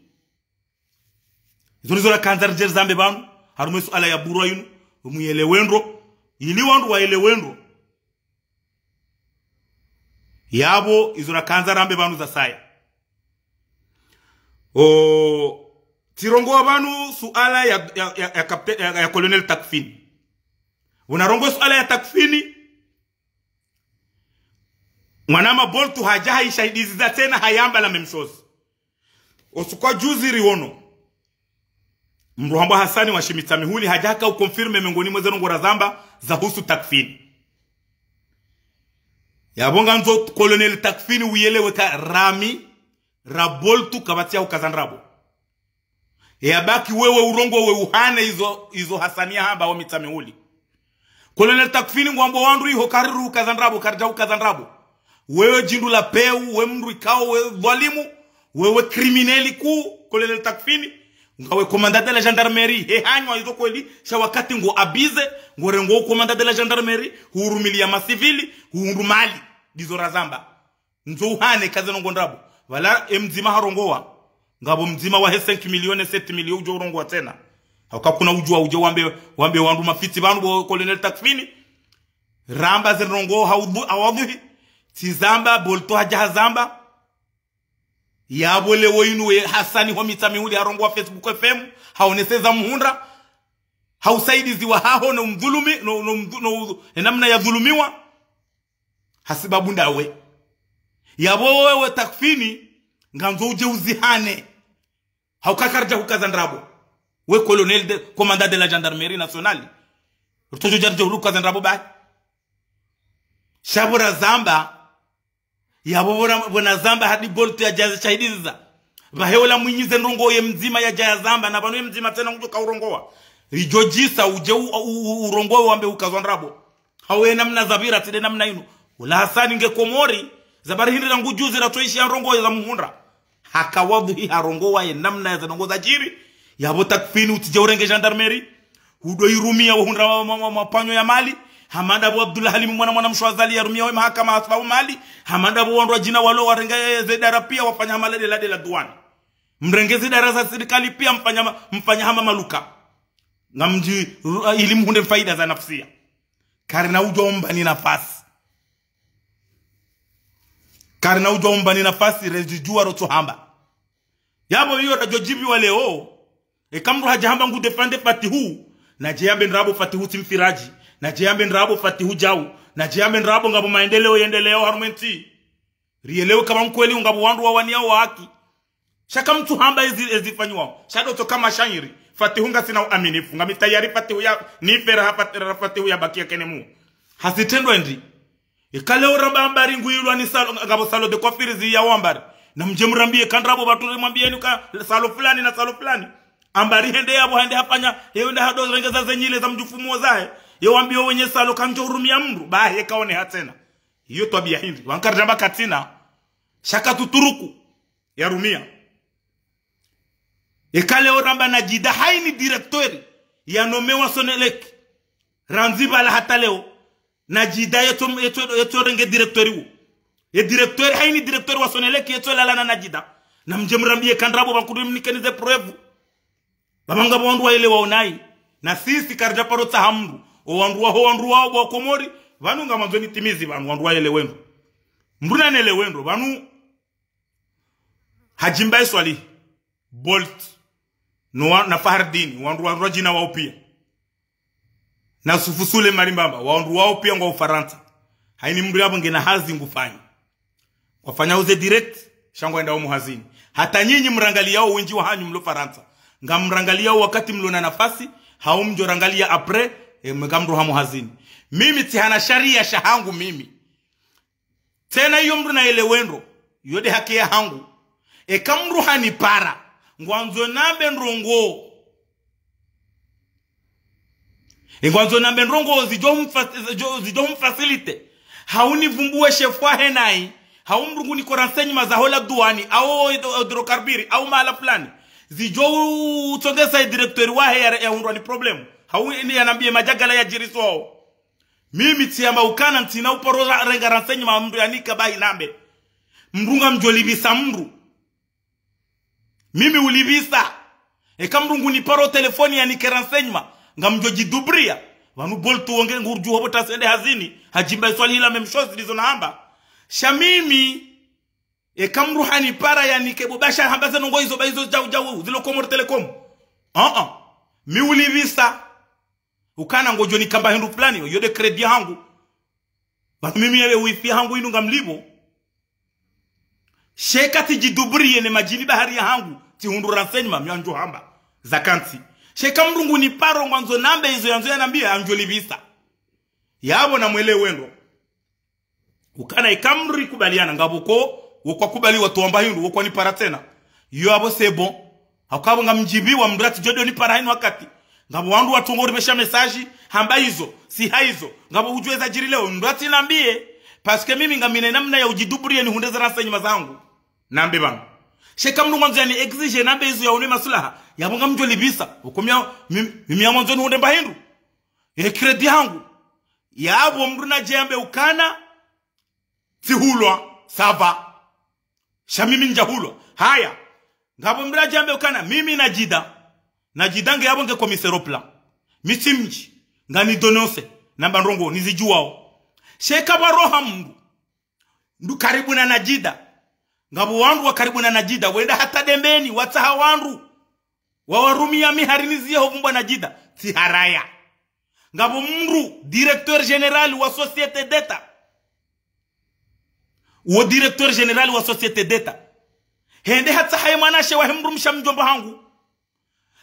Izo ndizo rakandza ridje rizambe pvanu, harumwa ye suala ya Burwa yinu, muyelewe ndro, ili wandru wayelewe ndro. Yapvo izo rakandza rambe pvanu zasaya. O, tsirongowa pvanu suala ya, ya, ya, ya capitaine, ya, ya Colonel Takfini. Pvo narongowa suala ya Takfini, mwanama Boltu hadja hayishahidiziza tsena hayamba la même chose. Usiku wa juzi riwono mdru hambwa Hasani wa Shimitsamihuli hadja haka uconfirmer miongoni mwa ze ndrongoo razamba zahusu Takfini. Yapvo ngandzo Colonel Takfini uyelewe ka rami, ra Boltu kapvatsi ya ukaza ndrabo. Yabaki wewe urongowe uhane izo, izo Hasani yahamba wa Mitsamihuli. Colonel Takfini ngwambo wandru iho kariru ukaza ndrabo, karidja ukaza ndrabo. Wewe djindru la pewu, we mdru ikao, we dhwalimu, wewe criminel kuu, Colonel Takfini. Ngawe commandant de la gendarmerie, he hanywa izo kweli, sha wakati ngo abusé, ngorengo commandant de la gendarmerie, hurumiliya masivili, hundru mali, ndizo razamba. Ndzo uhane kaze ndrongoo ndrabo. Pvala ye mdzima harongowa. Ngapvo mdzima wahe cinq millions, sept millions udjo urongowa tsena. Hauka kuna udjuwa udje wambe, wambe wandru mafitsi pvanu bo Colonel Takfini. Ramba ze ndrongoo haudhu-, hawadhuhi. Tsizamba, Bolto hadja hazamba. Yapvo leo inu ye Hasani ho Mitsamihuli harongowa Facebook F M. Haonese za muhundra. Hausaidiziwa haho no mdhulumi, no, no mdhu-, no, ne namna ya dhulumiwa. Hasibabu ndawe. Yapvo wewe Takfini, ngandzo udje uzihane. Hauka karidja hukaza ndrabo. We colonel de, commandant de la gendarmerie nationale. Rutsodjo djaridja hukaza ndrabo bahi. Sha pvo razamba. Yapvo pvo na, pvo nazamba hadi Bolto yadja shahidiza. Pvahe ola mwinyi ze ndrongoo ye mdzima yadja yazamba, na pvanu ye mdzima tsena ngudjo kaurongowa. Ridjo djisa udje u, u, u, urongowe wambe ukazwa ndrabo. Hawe namna zapvira tsi nde namna inu. Ula Hasani nge Komori, za bari hindri rangu juzi ratsoishi ya ndrongoo za muhundra. Haka wadhuhi harongowa ye namna ya ze ndrongoo zadjiri. Yapvo Takfini utsidje urenge gendarmerie. Hudo irumiya wahundra ma, ma, ma, mapanyo ya mali. Hama ndapvo Abdullah Halim mwana mwana mshe wa Azali yarumiya we mahakama hasibabu mali. Hama ndapvo wandru wadjina walo warenge ze dara piya wafanya hama le dela dela duwani. Mrenge ze dara za sirikali piya mfanya ma, mfanya hama maluka. Ngamdji, ru-, ili muhundre faida za nafsiya. Karina udjo umbani nafasi. Karina udjo umbani nafasi, rezidjuwa rotso hamba. Yapvo iyo radjo djibiwa leo. Eka mdru hadja hamba ngu défendre Fatihu. Nadje yambe ndrabo Fatihu tsi mfiradji. Nadje yambe ndrabo Fatihu djau. Nadje yambe ndrabo ngapvo maendeleo yendeleo harumwa entsi. Riyelewe kama nkweli ngapvo wandru wawaniyao wa haki. Sha ka mtsu hamba ezi, ezi fanyiwao. Sha ndo tsoka mashairi. Fatihu ngasina uaminifu. Ngami tayari Fatihu ya, nife raha Fat-, raha Fatihu yabaki yakene mu. Hasitrendwa ndri. Eka leo ramba ambari nguyilwa ni salo, ngapvo salon de coiffure ziya wambari. Na mdje mrambiye ka ndrabo pvatsu rimwambiyeni ka salo fulani na salo fulani. Ambari hende yapvo hende hafanya, yewenda hado rengeza ze nyile za mdjufumu wo zahe. Yewambiyo wenye salo kamdjo urumiya mdru, bahi yeka one hatsena. Iyo twabiya hindri. Wankaridjamba katsina. Sha ka tuturuku. Yarumiya. Eka leo ramba Najida haini directeur. Yanomewa Sonelec. Randzi pvala hata leo. Najida yetso, yetso, yetso renge directeur wo. Ye directeur, hayini directeur wa Sonelec yetso lala na Najida. Na mdje mrambiye ka ndrabo pvanu kuri mnikeni ze preuve. Pvapvo ngapvo wandru wayelewao nayi. Na sisi karidja paro tsaha mndru. O wandru waho wandru wao bo Komori. Pvanu ngamandzo nitimizi pvanu wandru wayelewe ndro. Mndru nanelewe ndro. Pvanu Hadji Mbae Swalihi. Bolt. No wa, na Fahardini. Wandru wandru wadjina wao piya. Na Sufu Sule Marimbamba. Wandru wao piya ngwao Farantsa. Hayini mndru yapvo ngena hazi ngufanyi. Kwafanyao ze direct, sha ngwaendao muhazini. Hata nyinyi mrangaliyao wendji wahanyu mlo Farantsa. Ngamrangaliyao wakati mlo na nafasi, hau mdjo rangaliya après, e, mwe ngamroha muhazini. Mimi tsihana shariya shahangu mimi. Tsena iyo mndru nayelewe ndro, iyo nde haki yahangu. Eka mndru hanipara, ngwandzo nambe ndrongoo. Ngwandzo nambe ndrongoo zidjo mfa-, zidjo, zidjo mfacilité. Hau nivumbuwe chef wahe nayi. Hau mndru nguniko renseignement za hola duwani. Au hydro-, hydrocarbure. Au mahala fulani. Zidjo utsongesa ye directeur wahe ya, yahundrwa ni problème. Hau ni yanambiye madjagala yadjiriswao. Mimi tsiyamba ukana ntsina uparo ra-, renga renseignement mndru yanika bahi nambe. Mndru ngamdjo livisa mndru. Mimi ulivisa. Eka mndru nguniparo telefoni yanike renseignement, ngamdjo djiduburiya. Pvanu Bolt wonge ngurudjuwa pvo tasi ende hazini. Hadji Mbae Swalihi la même chose ndizo nahamba. Sha mimi, eka mndru hanipara yanike bo Bashar hamba ze ndrongoo izo ba izo djau djau, zilo Comores Telecom. Ah, ah. Mi ulivisa. Ukana ngodjo nikamba hindru fulani, iyo nde crédit yahangu. Pvanu mimi yele wifi yahangu inu ngamlipvo. Sha eka tsidjiduburiye ne madjini bahari yahangu, tsihundru renseignement, mi andjo hamba. Zakantsi. Sha eka mndru nguniparo ngwandzo nambe izo yandzo yanambiye, andjo livisa. Yapvo namwelewe ndro. Ukana eka mndru rikubaliana, ngapvo ko, wo kwakubali watowamba hindru, wo kwanipara tsena. Iyo yapvo c'est bon. Hauka pvo ngamdjibiwa mndru atsidjo nipara hayina wakati. Ngapvo wandru watsongo uripvesha message, hamba izo, si ha izo. Ngapvo udjuwe zadjiri leo, mndru atsinambiye. Parce que mimi ngamina namna ya udjiduburiye nihundre ze renseignement zahangu. Nambe pvanu. Sha eka mndru ngwandzo yani exige nambe izo yaone maslaha. Yapvo ngamdjo livisa. Uko mi ya, mi, mimi ya mwandzo nihundre mba hindru. Ye crédit yahangu. Yapvo mndru nadje yambe ukana. Tsihulwa, ça va. Sha mimi ndjahulwa. Haya. Ngapvo mndru nadje yambe ukana. Mimi Najida. Najida nge yapvo nge commissaire au plan. Mi tsi mdji. Ngani dénoncer. Namba ndrongoo, nizidjuwao. Sha eka pvaroha mndru. Ndo karibu na Najida. Ngapvo wandru wa karibu na Najida. Wenda hata Dembeni, watsaha wandru. Wawarumiya mi hari niziye ho pvumbwa Najida. Tsiharaya. Ngapvo mndru, directeur général wa société d'État. Wo directeur général wa société d'État. Hende hatsaha ye mwanashe wahe mdrumshe wa mdjomba hangu.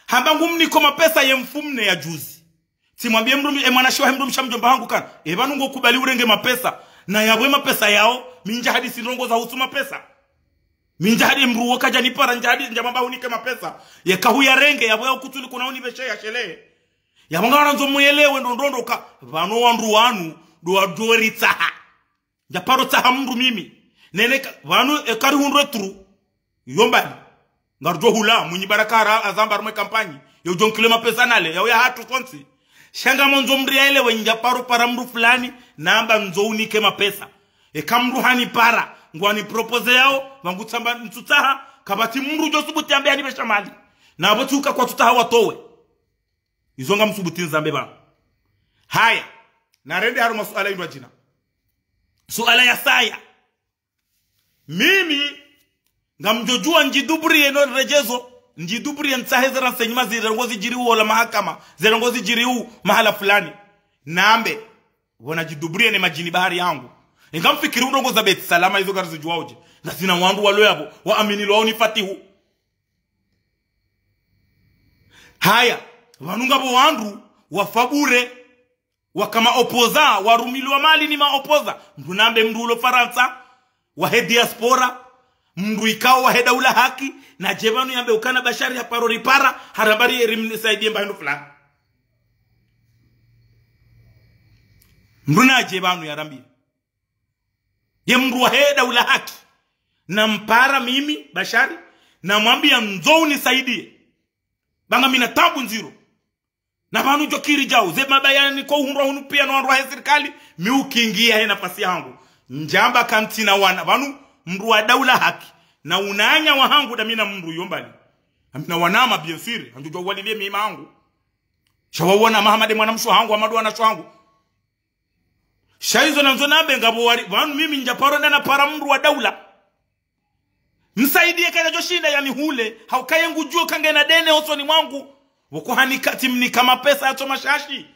Hamba ngumniko mapesa ye mfumne ya juzi. Tsimwambiye mdru, e mwanashe wahe mdrumshe wa mdjomba hangu kana. E pvanu ngokubali urenge mapesa. Na yapvo ye mapesa yao, mi ndjahadisi ndrongoo za uhusu mapesa. Mi ndjahadi mndru wo kadja nipara ndjahadi ndjamwamba unike mapesa. Yeka huyarenge, yapvo ya ukutuli kuna unipveshe ya shele. Yapvo ngarandzo muyelewe ndro ndro ndro ka. Pvanu wandru wanu, ndo wadjo ritsaha. Ndjaparo tsaha mndru mimi. Nene ka, pvanu eka rihundre trou. Yo mbali. Ngarudjo hula, Mwinyi Baraka hara, hazamba harumwa ye kampanyi. Yo udjo nkile mapesa nale, yao yahatru sontsi. Sha ngamwandzo mndru yaelewe ndjaparo para mndru fulani, namba ndzo unike mapesa. Eka mndru hanipara, ngwani propose yao, pvangu tsamba ntsutsaha, kapvatsi mndru udjo subuti yambe hanipvesha mali. Na pvo tsi uka kwatsutsaha watowe. Izo ngamsubuti nizambe pvanu. Haya, narende harumwa suala indru adjina. Suala ya saya. Mimi, ngamdjo djuwa ndjiduburiye no redjezo, ndjiduburiye ntsahe ze renseignement ze ndrongoo zidjiri uwo la mahakama, ze ndrongoo zidjiri u mahala fulani. Nambe, pvo nadjiduburiye ne madjini bahari yahangu. Inga mfikiri ndrongoo za Beit Salama izo karizidjuwa udje. Ngazina wandru walo yapvo, waaminilwao ni Fatihu. Haya, pvanu ngapvo wandru, wafa bure, waka ma opposant, warumilwa mali ni ma opposant. Mndru nambe mndru ulo Farantsa, wahe diaspora, mndru ikao wahe daula haki, nadje pvanu yambe ukana Bashari haparo ripara, haramba ri rimnisaidie mba hindru fulani. Mndru nadje pvanu yarambiye. Ye mndru wahe daula haki. Nampara mimi, Bashari, namwambiya ndzo unisaidie. Ba ngamina tabu ndziro. Na pvanu djo kiri djau, ze mabayani ko hundrwa hunu pia no wandru wahe sirikali, mi ukingia he nafasi yahangu. Ndjamba kantsina wana, pvanu mndru wa daula haki. Na unanya wahangu damina mndru yo mbali. Amina wanama, bien sûr, handjo djua walilie mihima hangu. Sha wawona Mahamade mwana mshe wahangu, Amadu wanashe wahangu. Sha izo nandzo nambe ngapvo wari, pvanu mimi ndjaparo nda napara mndru wa daula. Msaidie kadjadjo shinda yanihule, hauka ye ngudjuo kangena dene hosoni mwangu. Pvoko hanika tsimnika mapesa yatso mashashi.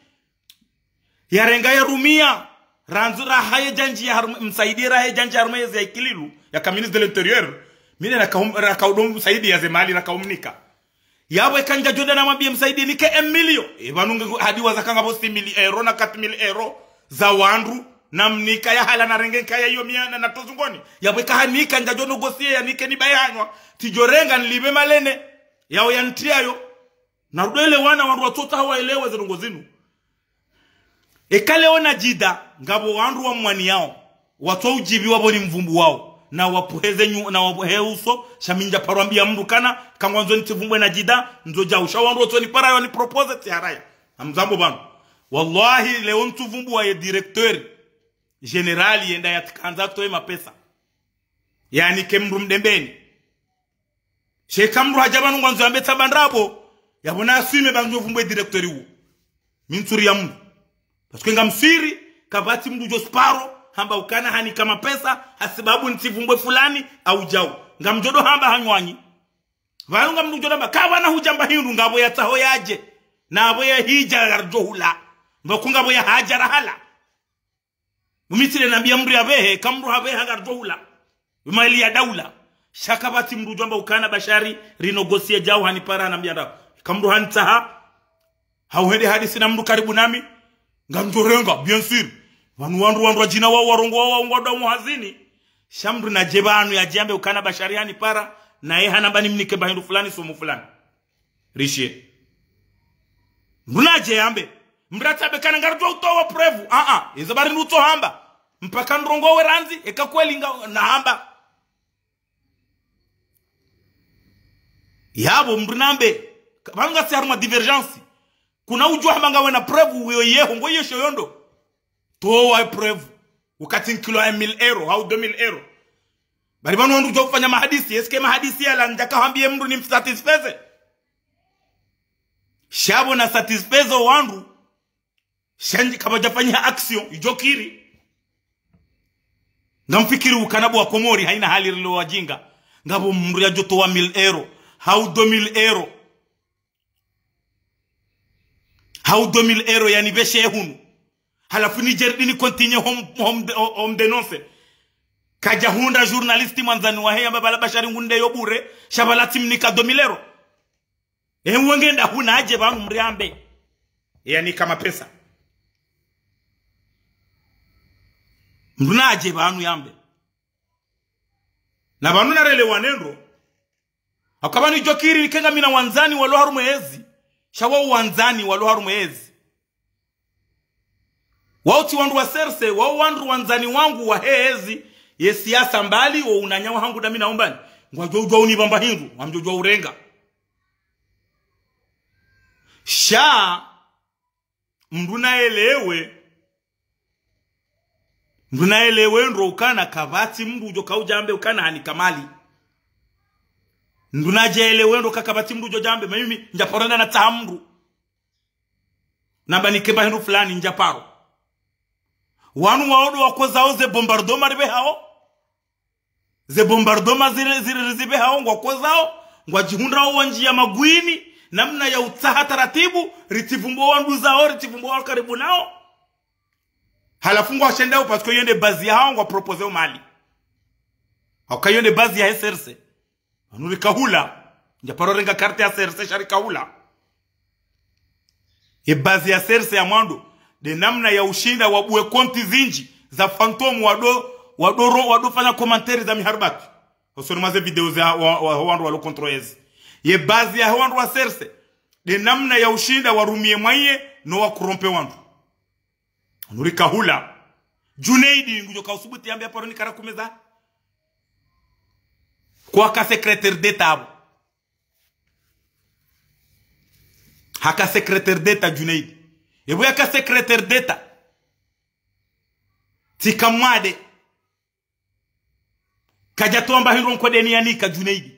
Yarenga yarumia, randzu rahaye djandji ya harum-, Msaidie rahaye djandji harumwa yezi ya Ikililu, yaka ministre de l'Intérieur. Mi nde rakaum-, rakaudo Msaidie ya ze mali rakaumnika. Yapvo eka ndjadjo nda namwambie Msaidie nike un million. E pvanu nge hadi waza kangapvo six mille euros na quatre mille euros za wandru, namnika yahala narenge nkaya iyo mia na natozu ngoni. Yapvo eka hanika ndjadjo négocier yanike nibaye hanywa. Tsidjo renga nilipve malene. Yao yantriayo. Narudwele wana wandru watsotsaha waelewe ze ndrongo zinu. Eka leo Najida, ngapvo wandru wamwaniyao, watso udjibiwa pvo ni mvumbuwao, na wapvuheze nyu-, na wapvuhe uso, sha mi ndjaparo ambia mndru kana, kangwandzo nitsivumbwe Najida, ndzo djau sha wandru watso nipara yo ni propose tsiharaya. Hamzambo pvanu. Wallahi, leo ntsuvumbuwa ye directeur général yenda yatikandza towe mapesa. Yanike mndru Mdembeni. Sha eka mndru hadja pvanu ngwandzo yambe tsamba ndrabo, yapvo na assume pvanu ndjo vumbwe directeur uwo. Mi ntsuri ya mndru. Parce que ngamswiri, kapvatsi mndru djo siparo, hamba ukana hanika mapesa, hasibabu ntsivumbwe fulani, au djau. Ngamdjo do hamba hanywanyi. Pvanu ngamndru djo hamba, kapvana hudjamba hindru, ngapvo yatsaho yadje. Na apvo yahidja ngaridjo hula. Pvoko ngapvo yahadja rahala. Mumitsile nambia mndru yapvehe, eka mndru hapveha ngaridjo hula. Mali ya daula. Sha kapvatsi mndru djo amba ukana Bashari, rinégocier djau hanipara hanambia ndrabo. Eka mndru hanitsaha, hau hende hadisi na mndru karibu nami, ngamdjo renga, bien sûr. Pvanu wandru wandru wadjina wao warongoa wao ngwadao muhazini. Sha mndru nadje pvanu yadje yambe ukana Bashari hanipara, naye hanamba nimnike mba hindru fulani, somo fulani. Rishe. Mndru nadje yambe. Mndru atsambe kana ngaridjo utowa preuve. Ah, ah. Izo bari ndutso hamba. Mpaka ndrongowe randzi, eka kweli nga, nahamba. Yapvo mndru nambe. Pvanu ngasi harumwa divergence. Kuna udjo hamba ngawena preuve uyo yeho, ngo yesho yondo. Towa preuve. Ukati nkilo ya mille euros, hau deux mille euros. Bari pvanu wandru djo ufanya mahadisi, est-ce que mahadisi yala ndjaka hambie mndru nimsatisfeze? Sha pvo na satisfeze wandru, sha ndji kapvadja fanya action, idjo kiri. Ngamfikiri ukana pvo wa Komori, haina hali rilo wadjinga. Ngapvo mndru yadjo towa mille euros, hau deux mille euros. Hau deux mille euros yanipveshe hunu. Halafu nidje ridini continuer hom-, hom-, hom-, homdénoncer. Kadja hundra journaliste mwandzani wahe yamba pvala Bashari ngunde yo bure, sha pvala tsimnika deux mille euros. Ewe ngenda huna adje pvanu mndru yambe. Yanika mapesa. Mndru nadje pvanu yambe. Na pvanu narelewane ndro. Hauka pvanu idjo kiri ike ngamina wandzani walo harumwa yezi. Sha wao wandzani walo harumwa yezi. Wao tsi wandru wa serse, wao wandru wandzani wangu wahe yezi. Ye siasa mbali, wo unanya wahangu damina umbani. Ngwadjo udjua unipvamba hindru, ngamdjo udjua urenga. Sha, mndru naelewe, mndru naelewe ndro ukana kapvatsi mndru udjo kaudja ambe ukana hanika mali. Mndru nadje elewe ndro ka kapvatsi mndru udjo dja ambe, mimi ndjaparo nda natsaha mndru. Namba nike mba hindru fulani ndjaparo. Wanu wao ndo wakozao ze bombardement ripvehao. Ze bombardement zile, zile rizipvehao ngwakozao, ngwadjihundrao wandjia magwini, namna ya utsaha taratibu, ritsivumbua wanduzao, ritsivumbua wakaribu nao. Halafu ngwashendao parce que iyo nde base yahao ngwa proposeo mali. Hauka iyo nde base yahe serse. Pvanu rikahula. Ndjaparo renga carte ya serse sha rikahula. Ye base ya serse ya mwando, nde namna ya ushinda wabue konti zindji za fantôme wado, wado ro-, wado fanya commentaire za miharibatwi. Hosoni mwa ze video za wa, wa, wandru walo contre yezi. Ye base ya wandru wa serse, nde namna ya ushinda warumie mwaye no wakorompe wandru. Pvanu rikahula. Junaidi, ngudjo kausubuti yambe aparo nikara kumeza. Kwaka secrétaire d'État apvo. Haka secrétaire d'État Junaidi. Epvo yaka secrétaire d'État. Tsika mwade. Kadja towa mba hindru nkodeni yanika Junaidi.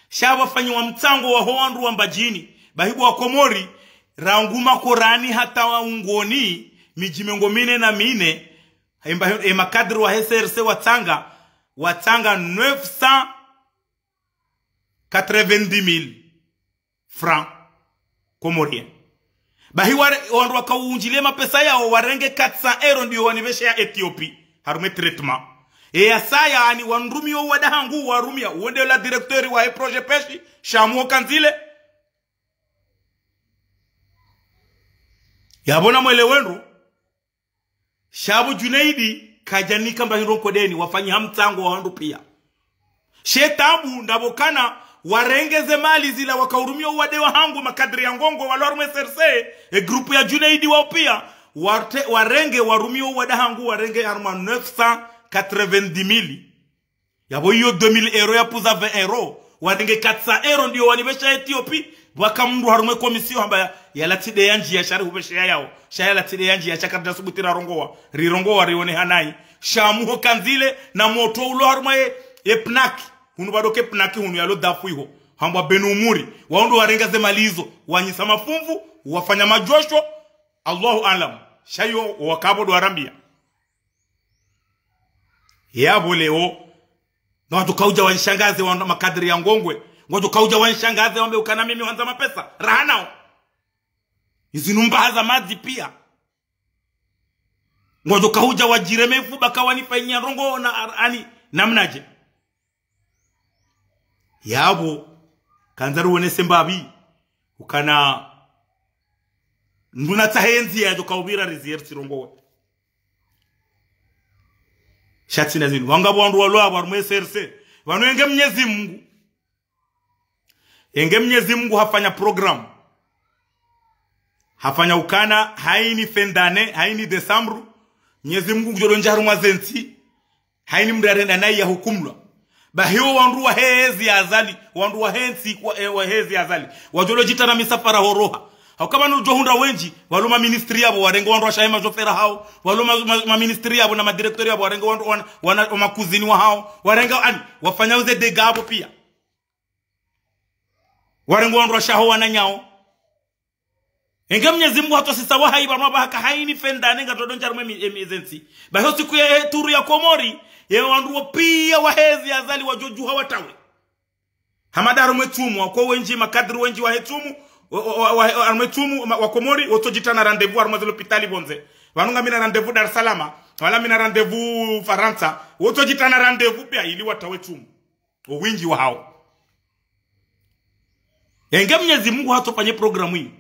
Sha pvwafanyiwa mtsango waho wandru wa Mbadjini. Bahi bo wa Komori, rangu Makorani hata wa Ungoni, midji mengo mine na mine, emba, emakadri wa he C R C watsanga, watsanga neuf cent quatre-vingt-dix mille francs comoriens. Bahi ware, wandru waka undjile mapesa yawo warenge quatre cents euros ndiyo wanipveshe ya Ethiopie, harumwa traitement. Eya saya ani wandrumio wada hangu warumia, wonde la directeur wa he projet pêche, Shamu Kanzile. Yapvo na mwele wendru, sha pvo Junaidi, kadjanika mba hindru nkodeni, wafanyiha mtsango wa wandru pia. She tabu, ndapvo kana, warenge ze mali zila waka urumio wade wa hangu, makadri ya Ngongwe, walo harumwa C R C, e groupe ya Junaidi wao pia, warte, warenge, warumio wada hangu, warenge harumwa neuf cent quatre-vingt-dix mille. Yapvo iyo deux mille euros ya puza vingt euros. Warenge quatre cents euros ndiyo wanipvesha Ethiopie. Pvwaka mndru harumwa e commission hamba ya, yalatside ya ndjiya sha rihupveshe ya yawo. Sha yalatside ya ndjiya sha karidja subuti rarongowa. Rirongowa rione hanayi. Shamu Kanzile na motro ulo harumwa ye, ye PNAC. Hunu pvado ke PNAC hunu yalo dafu iho. Hambwa Benu Umuri. Wao ndo warenga ze mali izo. Wanyisa mafumvu. Wafanya madjosho. Allahu alam. Sha iyo wakapvo ndo warambia. Yapvo leo, ngwadjo kaudja wanishangaze wa makadri ya Ngongwe. Ngwadjo kaudja wanishangaze wambe ukana mimi hwandza mapesa. Raha nao. Izi numbaha za madzi pia. Ngwadjo kaudja wadjireme ifu baka wanifanyia ndrongo na ar-, ani, namnadje. Yapvo, kandza ruwonese mbapvi, ukana, nduna tsahe ndziya yadjo kaupvira rizier tsirongowe. Sha tsina zinu. Wanga pvo wandru walo apvo harumwa C R C. Pvanu enge Mnyezi Mungu. Enge Mnyezi Mungu hafanya programme. Hafanya ukana, haini fin d'année, haini décembre. Mnyezi Mungu ngudjo ndja harumwa ze ntsi. Haini mndru yarenda nayi yahukumlwa. Bahi wo wandru wa hezi ya Azali, wandru wa he ntsi, wa, eh, wa hezi ya Azali. Wadjo djitana misafara horoha. Hauka pvanu udjo hundra wendji, walo ma ministre yapvo, warenge wandru washahe ma chauffeur hao, walo ma, ma, ma ministre yapvo na ma directeur yapvo, warenge wandru wana, wana, wa makuzini wa hao, warenge ani, wafanya uze dégâts pvo pia. Warenge wandru washaho wananyao. Enge Mnyezi Mungu hatosisa wahayi pvanu apvaha ka haini fin d'année ngatsodo ndja harumwa emi, emi ze ntsi. Bahi yo siku ya he tour ya Komori, ye wandru wo pia wa hezi ya Azali wadjo djuha watawe. Hama nda harumwa e tsumu, wako wendji, makadri wendji wa he tsumu, wa, wa, wa, wa, harumwa e tsumu, ma, wa Komori, wotsodjitana rendez-vous harumwa ze lopitali pvondze. Pvanu ngamina rendez-vous Dar es Salaam, wala mina rendez-vous Farantsa, wotsodjitana rendez-vous pia ili watawe tsumu. Owindji wahao. Enge Mnyezi Mungu hatsofanye programme iyi.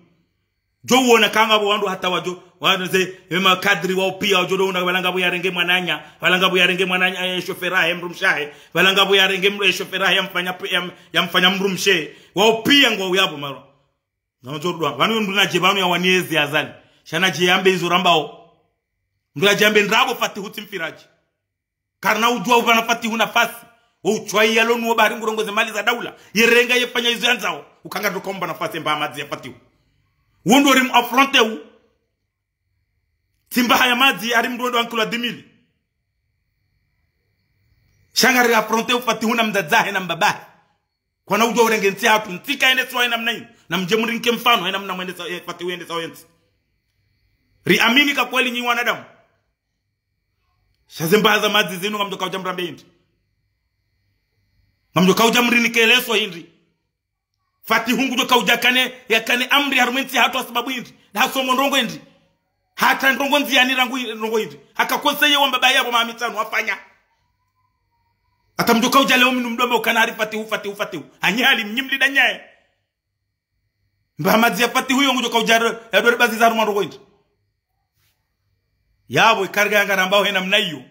Djo uona kanga pvo wandru hata wadjo, wandru ze, emakadri wao pia, wadjo ndo una, pvala ngapvo yarenge mwananya, pvala ngapvo yarenge mwananya, eh, chauffeur yahe mdrumshe wahe, pvala ngapvo yarenge mdru, eh, chauffeur yahe yamfanya, yam, yamfanya mdrumshe. Wao pia ngwao yapvo maro. Ngamdjo dua, pvanu mndru nadje pvanu yawaniye ezi Azali. Sha nadje yambe izo rambao. Mndru nadje yambe ndrabo Fatihu tsi mfiraji. Karina udjua upvana Fatihu nafasi. Wo utswayi yalo nuwo bahari ngurongoze mali za daula. Yerenga yefanya izo yandzao. Ukanga ndo kaumba nafasi mba madzi ya Fatihu. Wo ndo ri mu affronter wu. Tsi mbaha ya madzi, hari mndru wendo ankilwa dix mille. Sha ngari affronter wu Fatihu na mdzadze wahe na mbabahe. Kwana udjua urenge ntsi hatru, ntsi ka yendeswa ye namna inu. Na mdje mrinike mfano, ye namna mwendesa, ye Fatihu yendesa ye ntsi. Ri amini ka kweli nyi wanadamu. Sha ze mbaha za madzi zinu ngamdjo kaudja mrambe hindri. Ngamdjo kaudja mrinike leso hindri. Fatihu ngudjo kaudja kane, yakane amri harumwa entsi hatru ha sababu hindri. Na hasomo ndrongo hindri. Hata ndrongo ndziyani rangu hi-, ndrongo hindri. Haka conseiller wa mbaba yapvo maha mitsanu hafanya. Hata mdjo kaudja leo minu mdombe ukana hari Fatihu, Fatihu, Fatihu. Hanyi hali mnyi mlida nyaye. Mba madzi ya Fatihu yo ngudjo kaudja re-, ya dore bazi za harumwa ndrongo hindri. Yapvo ikariga yanga rambao he namna iyo.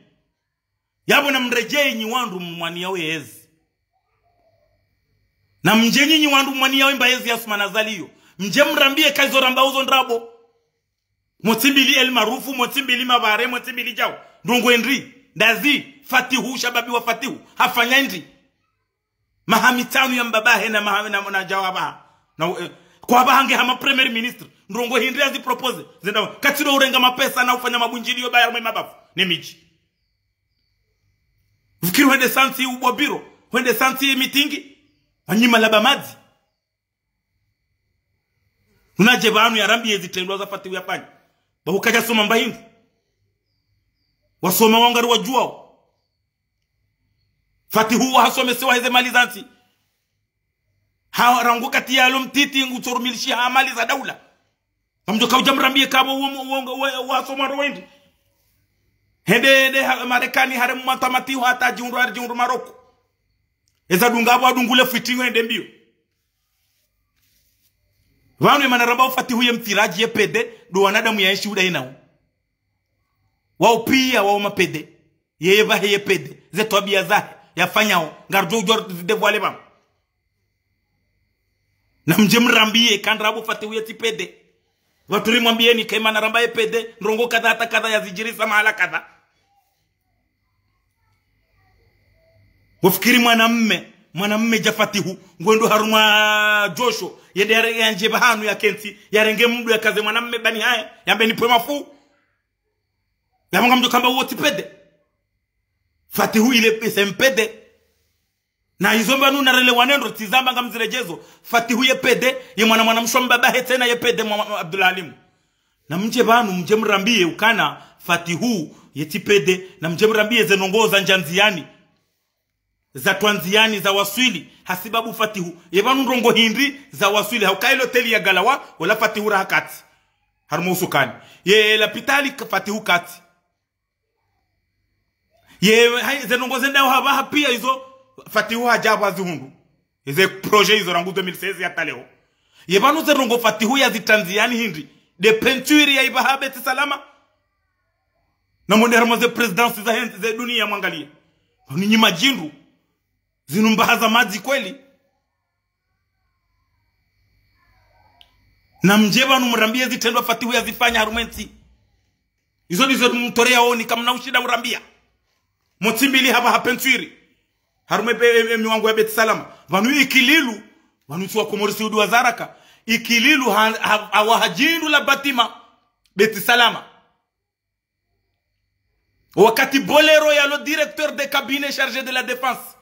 Yapvo na mredjei nyi wandru mwaniya we ezi. Na mdje nyi nyi wandru mwaniya we mba ezi ya Assoumani Azali iyo. Mdje mrambiye ka izo rambao zo ndrabo. Motsi mbili El Maarouf, motsi mbili Mabare, motsi mbili Djao. Ndrongo hindri. Ndazi, Fatihu, shababi wa Fatihu. Hafanya hindri. Maha mitsanu ya mbabahe na maha, na, na Djao apvaha. Na, eh, Kwapvaha nge hama premier ministre, ndrongo hindri yazi propose, zenda, katsilo urenga mapesa na ufanya mabundjiliyo baya harumwa mabavu ne midji. Fikiri hwende sansi ubobiro, hwende sansi mitingi, wanyima laba madzi. Unadje pvanu yarambiye zitrendwa za Fatihu yafanya. Ba ukadja soma mba hindri. Wasoma wangari wadjuwao. Fatihu wahasomesewa heze mali zantsi. Ha rangu kati yalo mtiti ngutsorumilishiha mali za daula. Ngamdjo kaudja mrambiye kabo wo, wo, wo, wo, wasoma ro wendji. Hende, hende ha, Marekani haremwa tamatihu hata djihundru, hari djihundru Maroko. Eza dunga apvo adungule fiti ngo hende mbiyo. Pvanu emana ramba o Fatihu ye mfiradji ye pede, ndo wanadamu ya enshi uda inao. Wao piya, wao mapede. Yeye pvahe ye pede. Ze twabiya zahe, yafanyao. Ngaridjo udjo zi dévoiler pvanu. Na mdje mrambiye, ka ndrabo Fatihu ye tsi pede. Pvatsu rimwambiyeni, ka emana ramba ye pede, ndrongo kadha hata kadha yazidjirisa mahala kadha. Ngofikiri mwanamme, mwanamme dja Fatihu, ngwendo harumwa djosho, yende yare-, yandje pvahanu yakentsi, yarenge mdru yakaze mwanamme bani haye, yambe nipve mafu. Yapvo ngamdjo kamba uwo tsi pede. Fatihu ile pesa mpede. Na izo mbanu narelewane ndro, tsizamba ngamziredjezo. Fatihu ye pede, ye mwana mwana msho mbaba he tsena ye pede mwa, mwa Abdul Halim. Na mdje pvanu, mdje mrambiye ukana Fatihu ye tsi pede, na mdje mrambiye ze ndrongo zandja ndziyani. Zatwa ndziyani, zawaswili, hasibabu Fatihu. Ye pvanu ndrongo hindri, zawaswili. Hauka ile hoteli ya Galawa, ola Fatihu raha katsi. Harumwa usukani. Ye lapitali ka-, Fatihu katsi. Ye, hayi, ze ndrongo zendao hapvaha piya izo, Fatihu hadja apvo azihundru. Eze projet izo rangu deux mille seize hata leo. Ye pvanu ze ndrongo Fatihu yazitrandzi yani hindri. Nde peinture ya ipvaha Beit Salama. Na mwende harumwa ze présidence za hentsi ze duniya mwangaliye. Pvanu nyi madjindru. Zinu mbaha za madzi kweli. Na mdje pvanu mrambiye zitrendwa Fatihu yazifanya harumwa entsi. Izo ndizo mtore yaoni kamna ushinda urambiya. Motsi mbili hapvaha peinture. Harumwa e, e, e, miwango ya Beit Salama. Pvanu Ikililu. Pvanu tsi wa Komori si udu wa zaraka. Ikililu ha, ha, ha, waha djindru la bâtiment. Beit Salama. Wakati Bolero yalo directeur de cabinet chargé de la défense.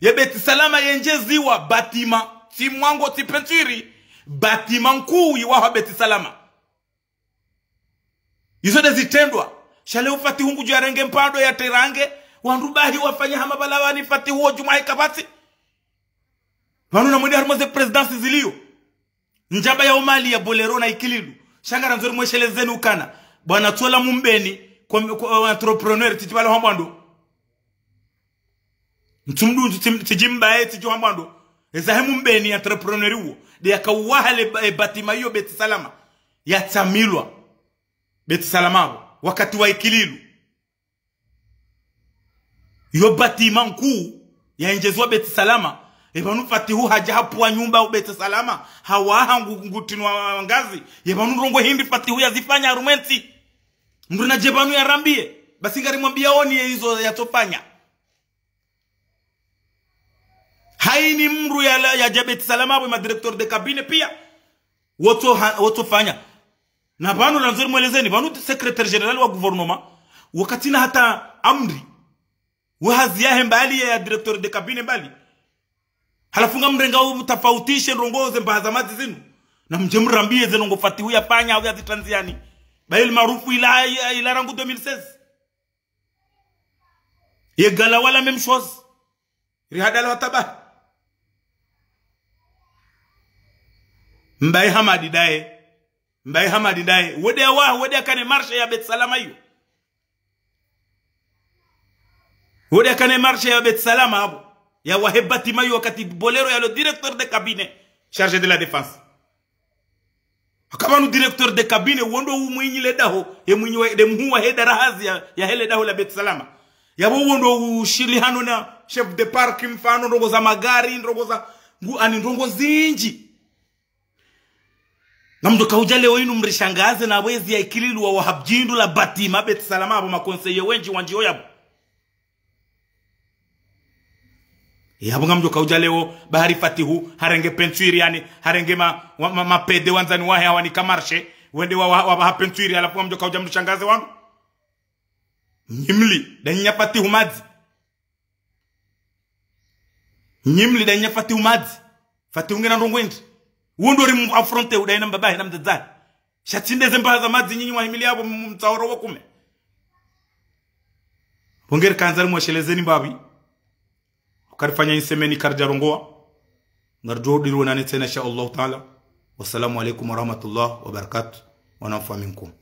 Ye Beit Salama yendjeziwa bâtiment. Tsi mwango tsi peinture. Bâtiment nkuu yiwahwa Beit Salama. Izo nde zitrendwa. Sha leo Fatihu ngudjo yarenge mpando yaterange. Wandru bahi wafanya hama pvala pvani Fatihu wo djumwa heka pvatsi. Pvanu na mwende harumwa ze présidence ziliyo. Ndjamba ya umali ya Bolero na Ikililu. Sha ngarandzo rimweshelezeni ukana. Bwana Tsola Mumbeni, kwa, kwa entrepreneur, tsidji pvala hwambwa ndo. Ntsumdu, tsim-, tsidji mbaye, tsidji hwambwa ndo. Ezahe Mumbeni entrepreneur uwo. Nde yakauwaha le ba-, e bâtiment iyo Beit Salama. Yatsamilwa. Beit Salama apvo. Wakati wa Ikililu. Yo bâtiment nkuu, yaendjezwa Beit Salama. E pvanu Fatihu hadja hapvuwa nyumba u Beit Salama. Hawaha ngu-, ngutinwa ngazi. Ye pvanu ndrongo hindri Fatihu yazifanya harumwa entsi. Mdru nadje pvanu yarambiye. Basi ngarimwambiya oni ye izo yatsofanya. Haini mdru yala-, yadja Beit Salama apvo ma directeur de cabinet piya. Wotso ha-, wotsofanya. Na pvanu randzo rimwelezeni, pvanu secrétaire général wa gouvernement, wakati na hata amri. Wa hazi yahe mbali ya directeur de cabinet mbali. Halafu ngamrenga utafautishe ndrongo ze mbaha za madzi zinu. Na mdje mrambiye ze ndrongo Fatihu yafanya au yazitrandzi yani. Ba El Maarouf ila, ila, ila rangu deux mille seize. Ye Galawa la même chose. Rihadala wataba. Mbaye Hamadi ndaye. Mbaye Hamadi ndaye. Wende wa, wende yakane marché ya Beit Salama iyo. Wende yakane marché ya Beit Salama apvo. Yawahe bâtiment iyo wakati Bolero yalo directeur de cabinet chargé de la défense. Haka pvanu directeur de cabinet, wondo umwinyi le daho, ye mwinyi wa, nde mhuu wahe dara hazi ya, yahe le daho la Beit Salama. Yapvo wondo ushilihano na chef de parc, mfano, ndrongo za magari, ndrongo za, ngu, ani ndrongo zindji. Ngamdjo kaudja leo inu mrishangaze na wezi ya Ikililu wawaha djindru la bâtiment Beit Salama apvo ma conseillers wendji wandjiyo yapvo. Yapvo ngamdjo kaudja leo, bahari Fatihu, harenge peinture yani, harenge ma, wa, ma, ma pede wandzani wahe hawanika marché, wende wa, wa, wa, ha peinture, halafu ngamdjo kaudja mdru shangaze wanu. Nyimli, danyinya Fatihu madzi. Nyimli, danyinya Fatihu madzi. Fatihu ngena ndrongo indi. Wo ndo ri mu affronter, udaye na mbabahe na mdzadzahe. Sha tsi nde ze mbaha za madzi nyinyi mwahimili yapvo m-, mtsaoro wo kume. Pvo ngeri kandza rimweshelezeni mbapvi. Ukarifanya insemeni karidja rongoa. Ngaridjo udirwe nane tsena, insha Allahu Ta'ala. Wassalamu alaikum warahmatullahi wabarakatuh. Wana mfami nkumu.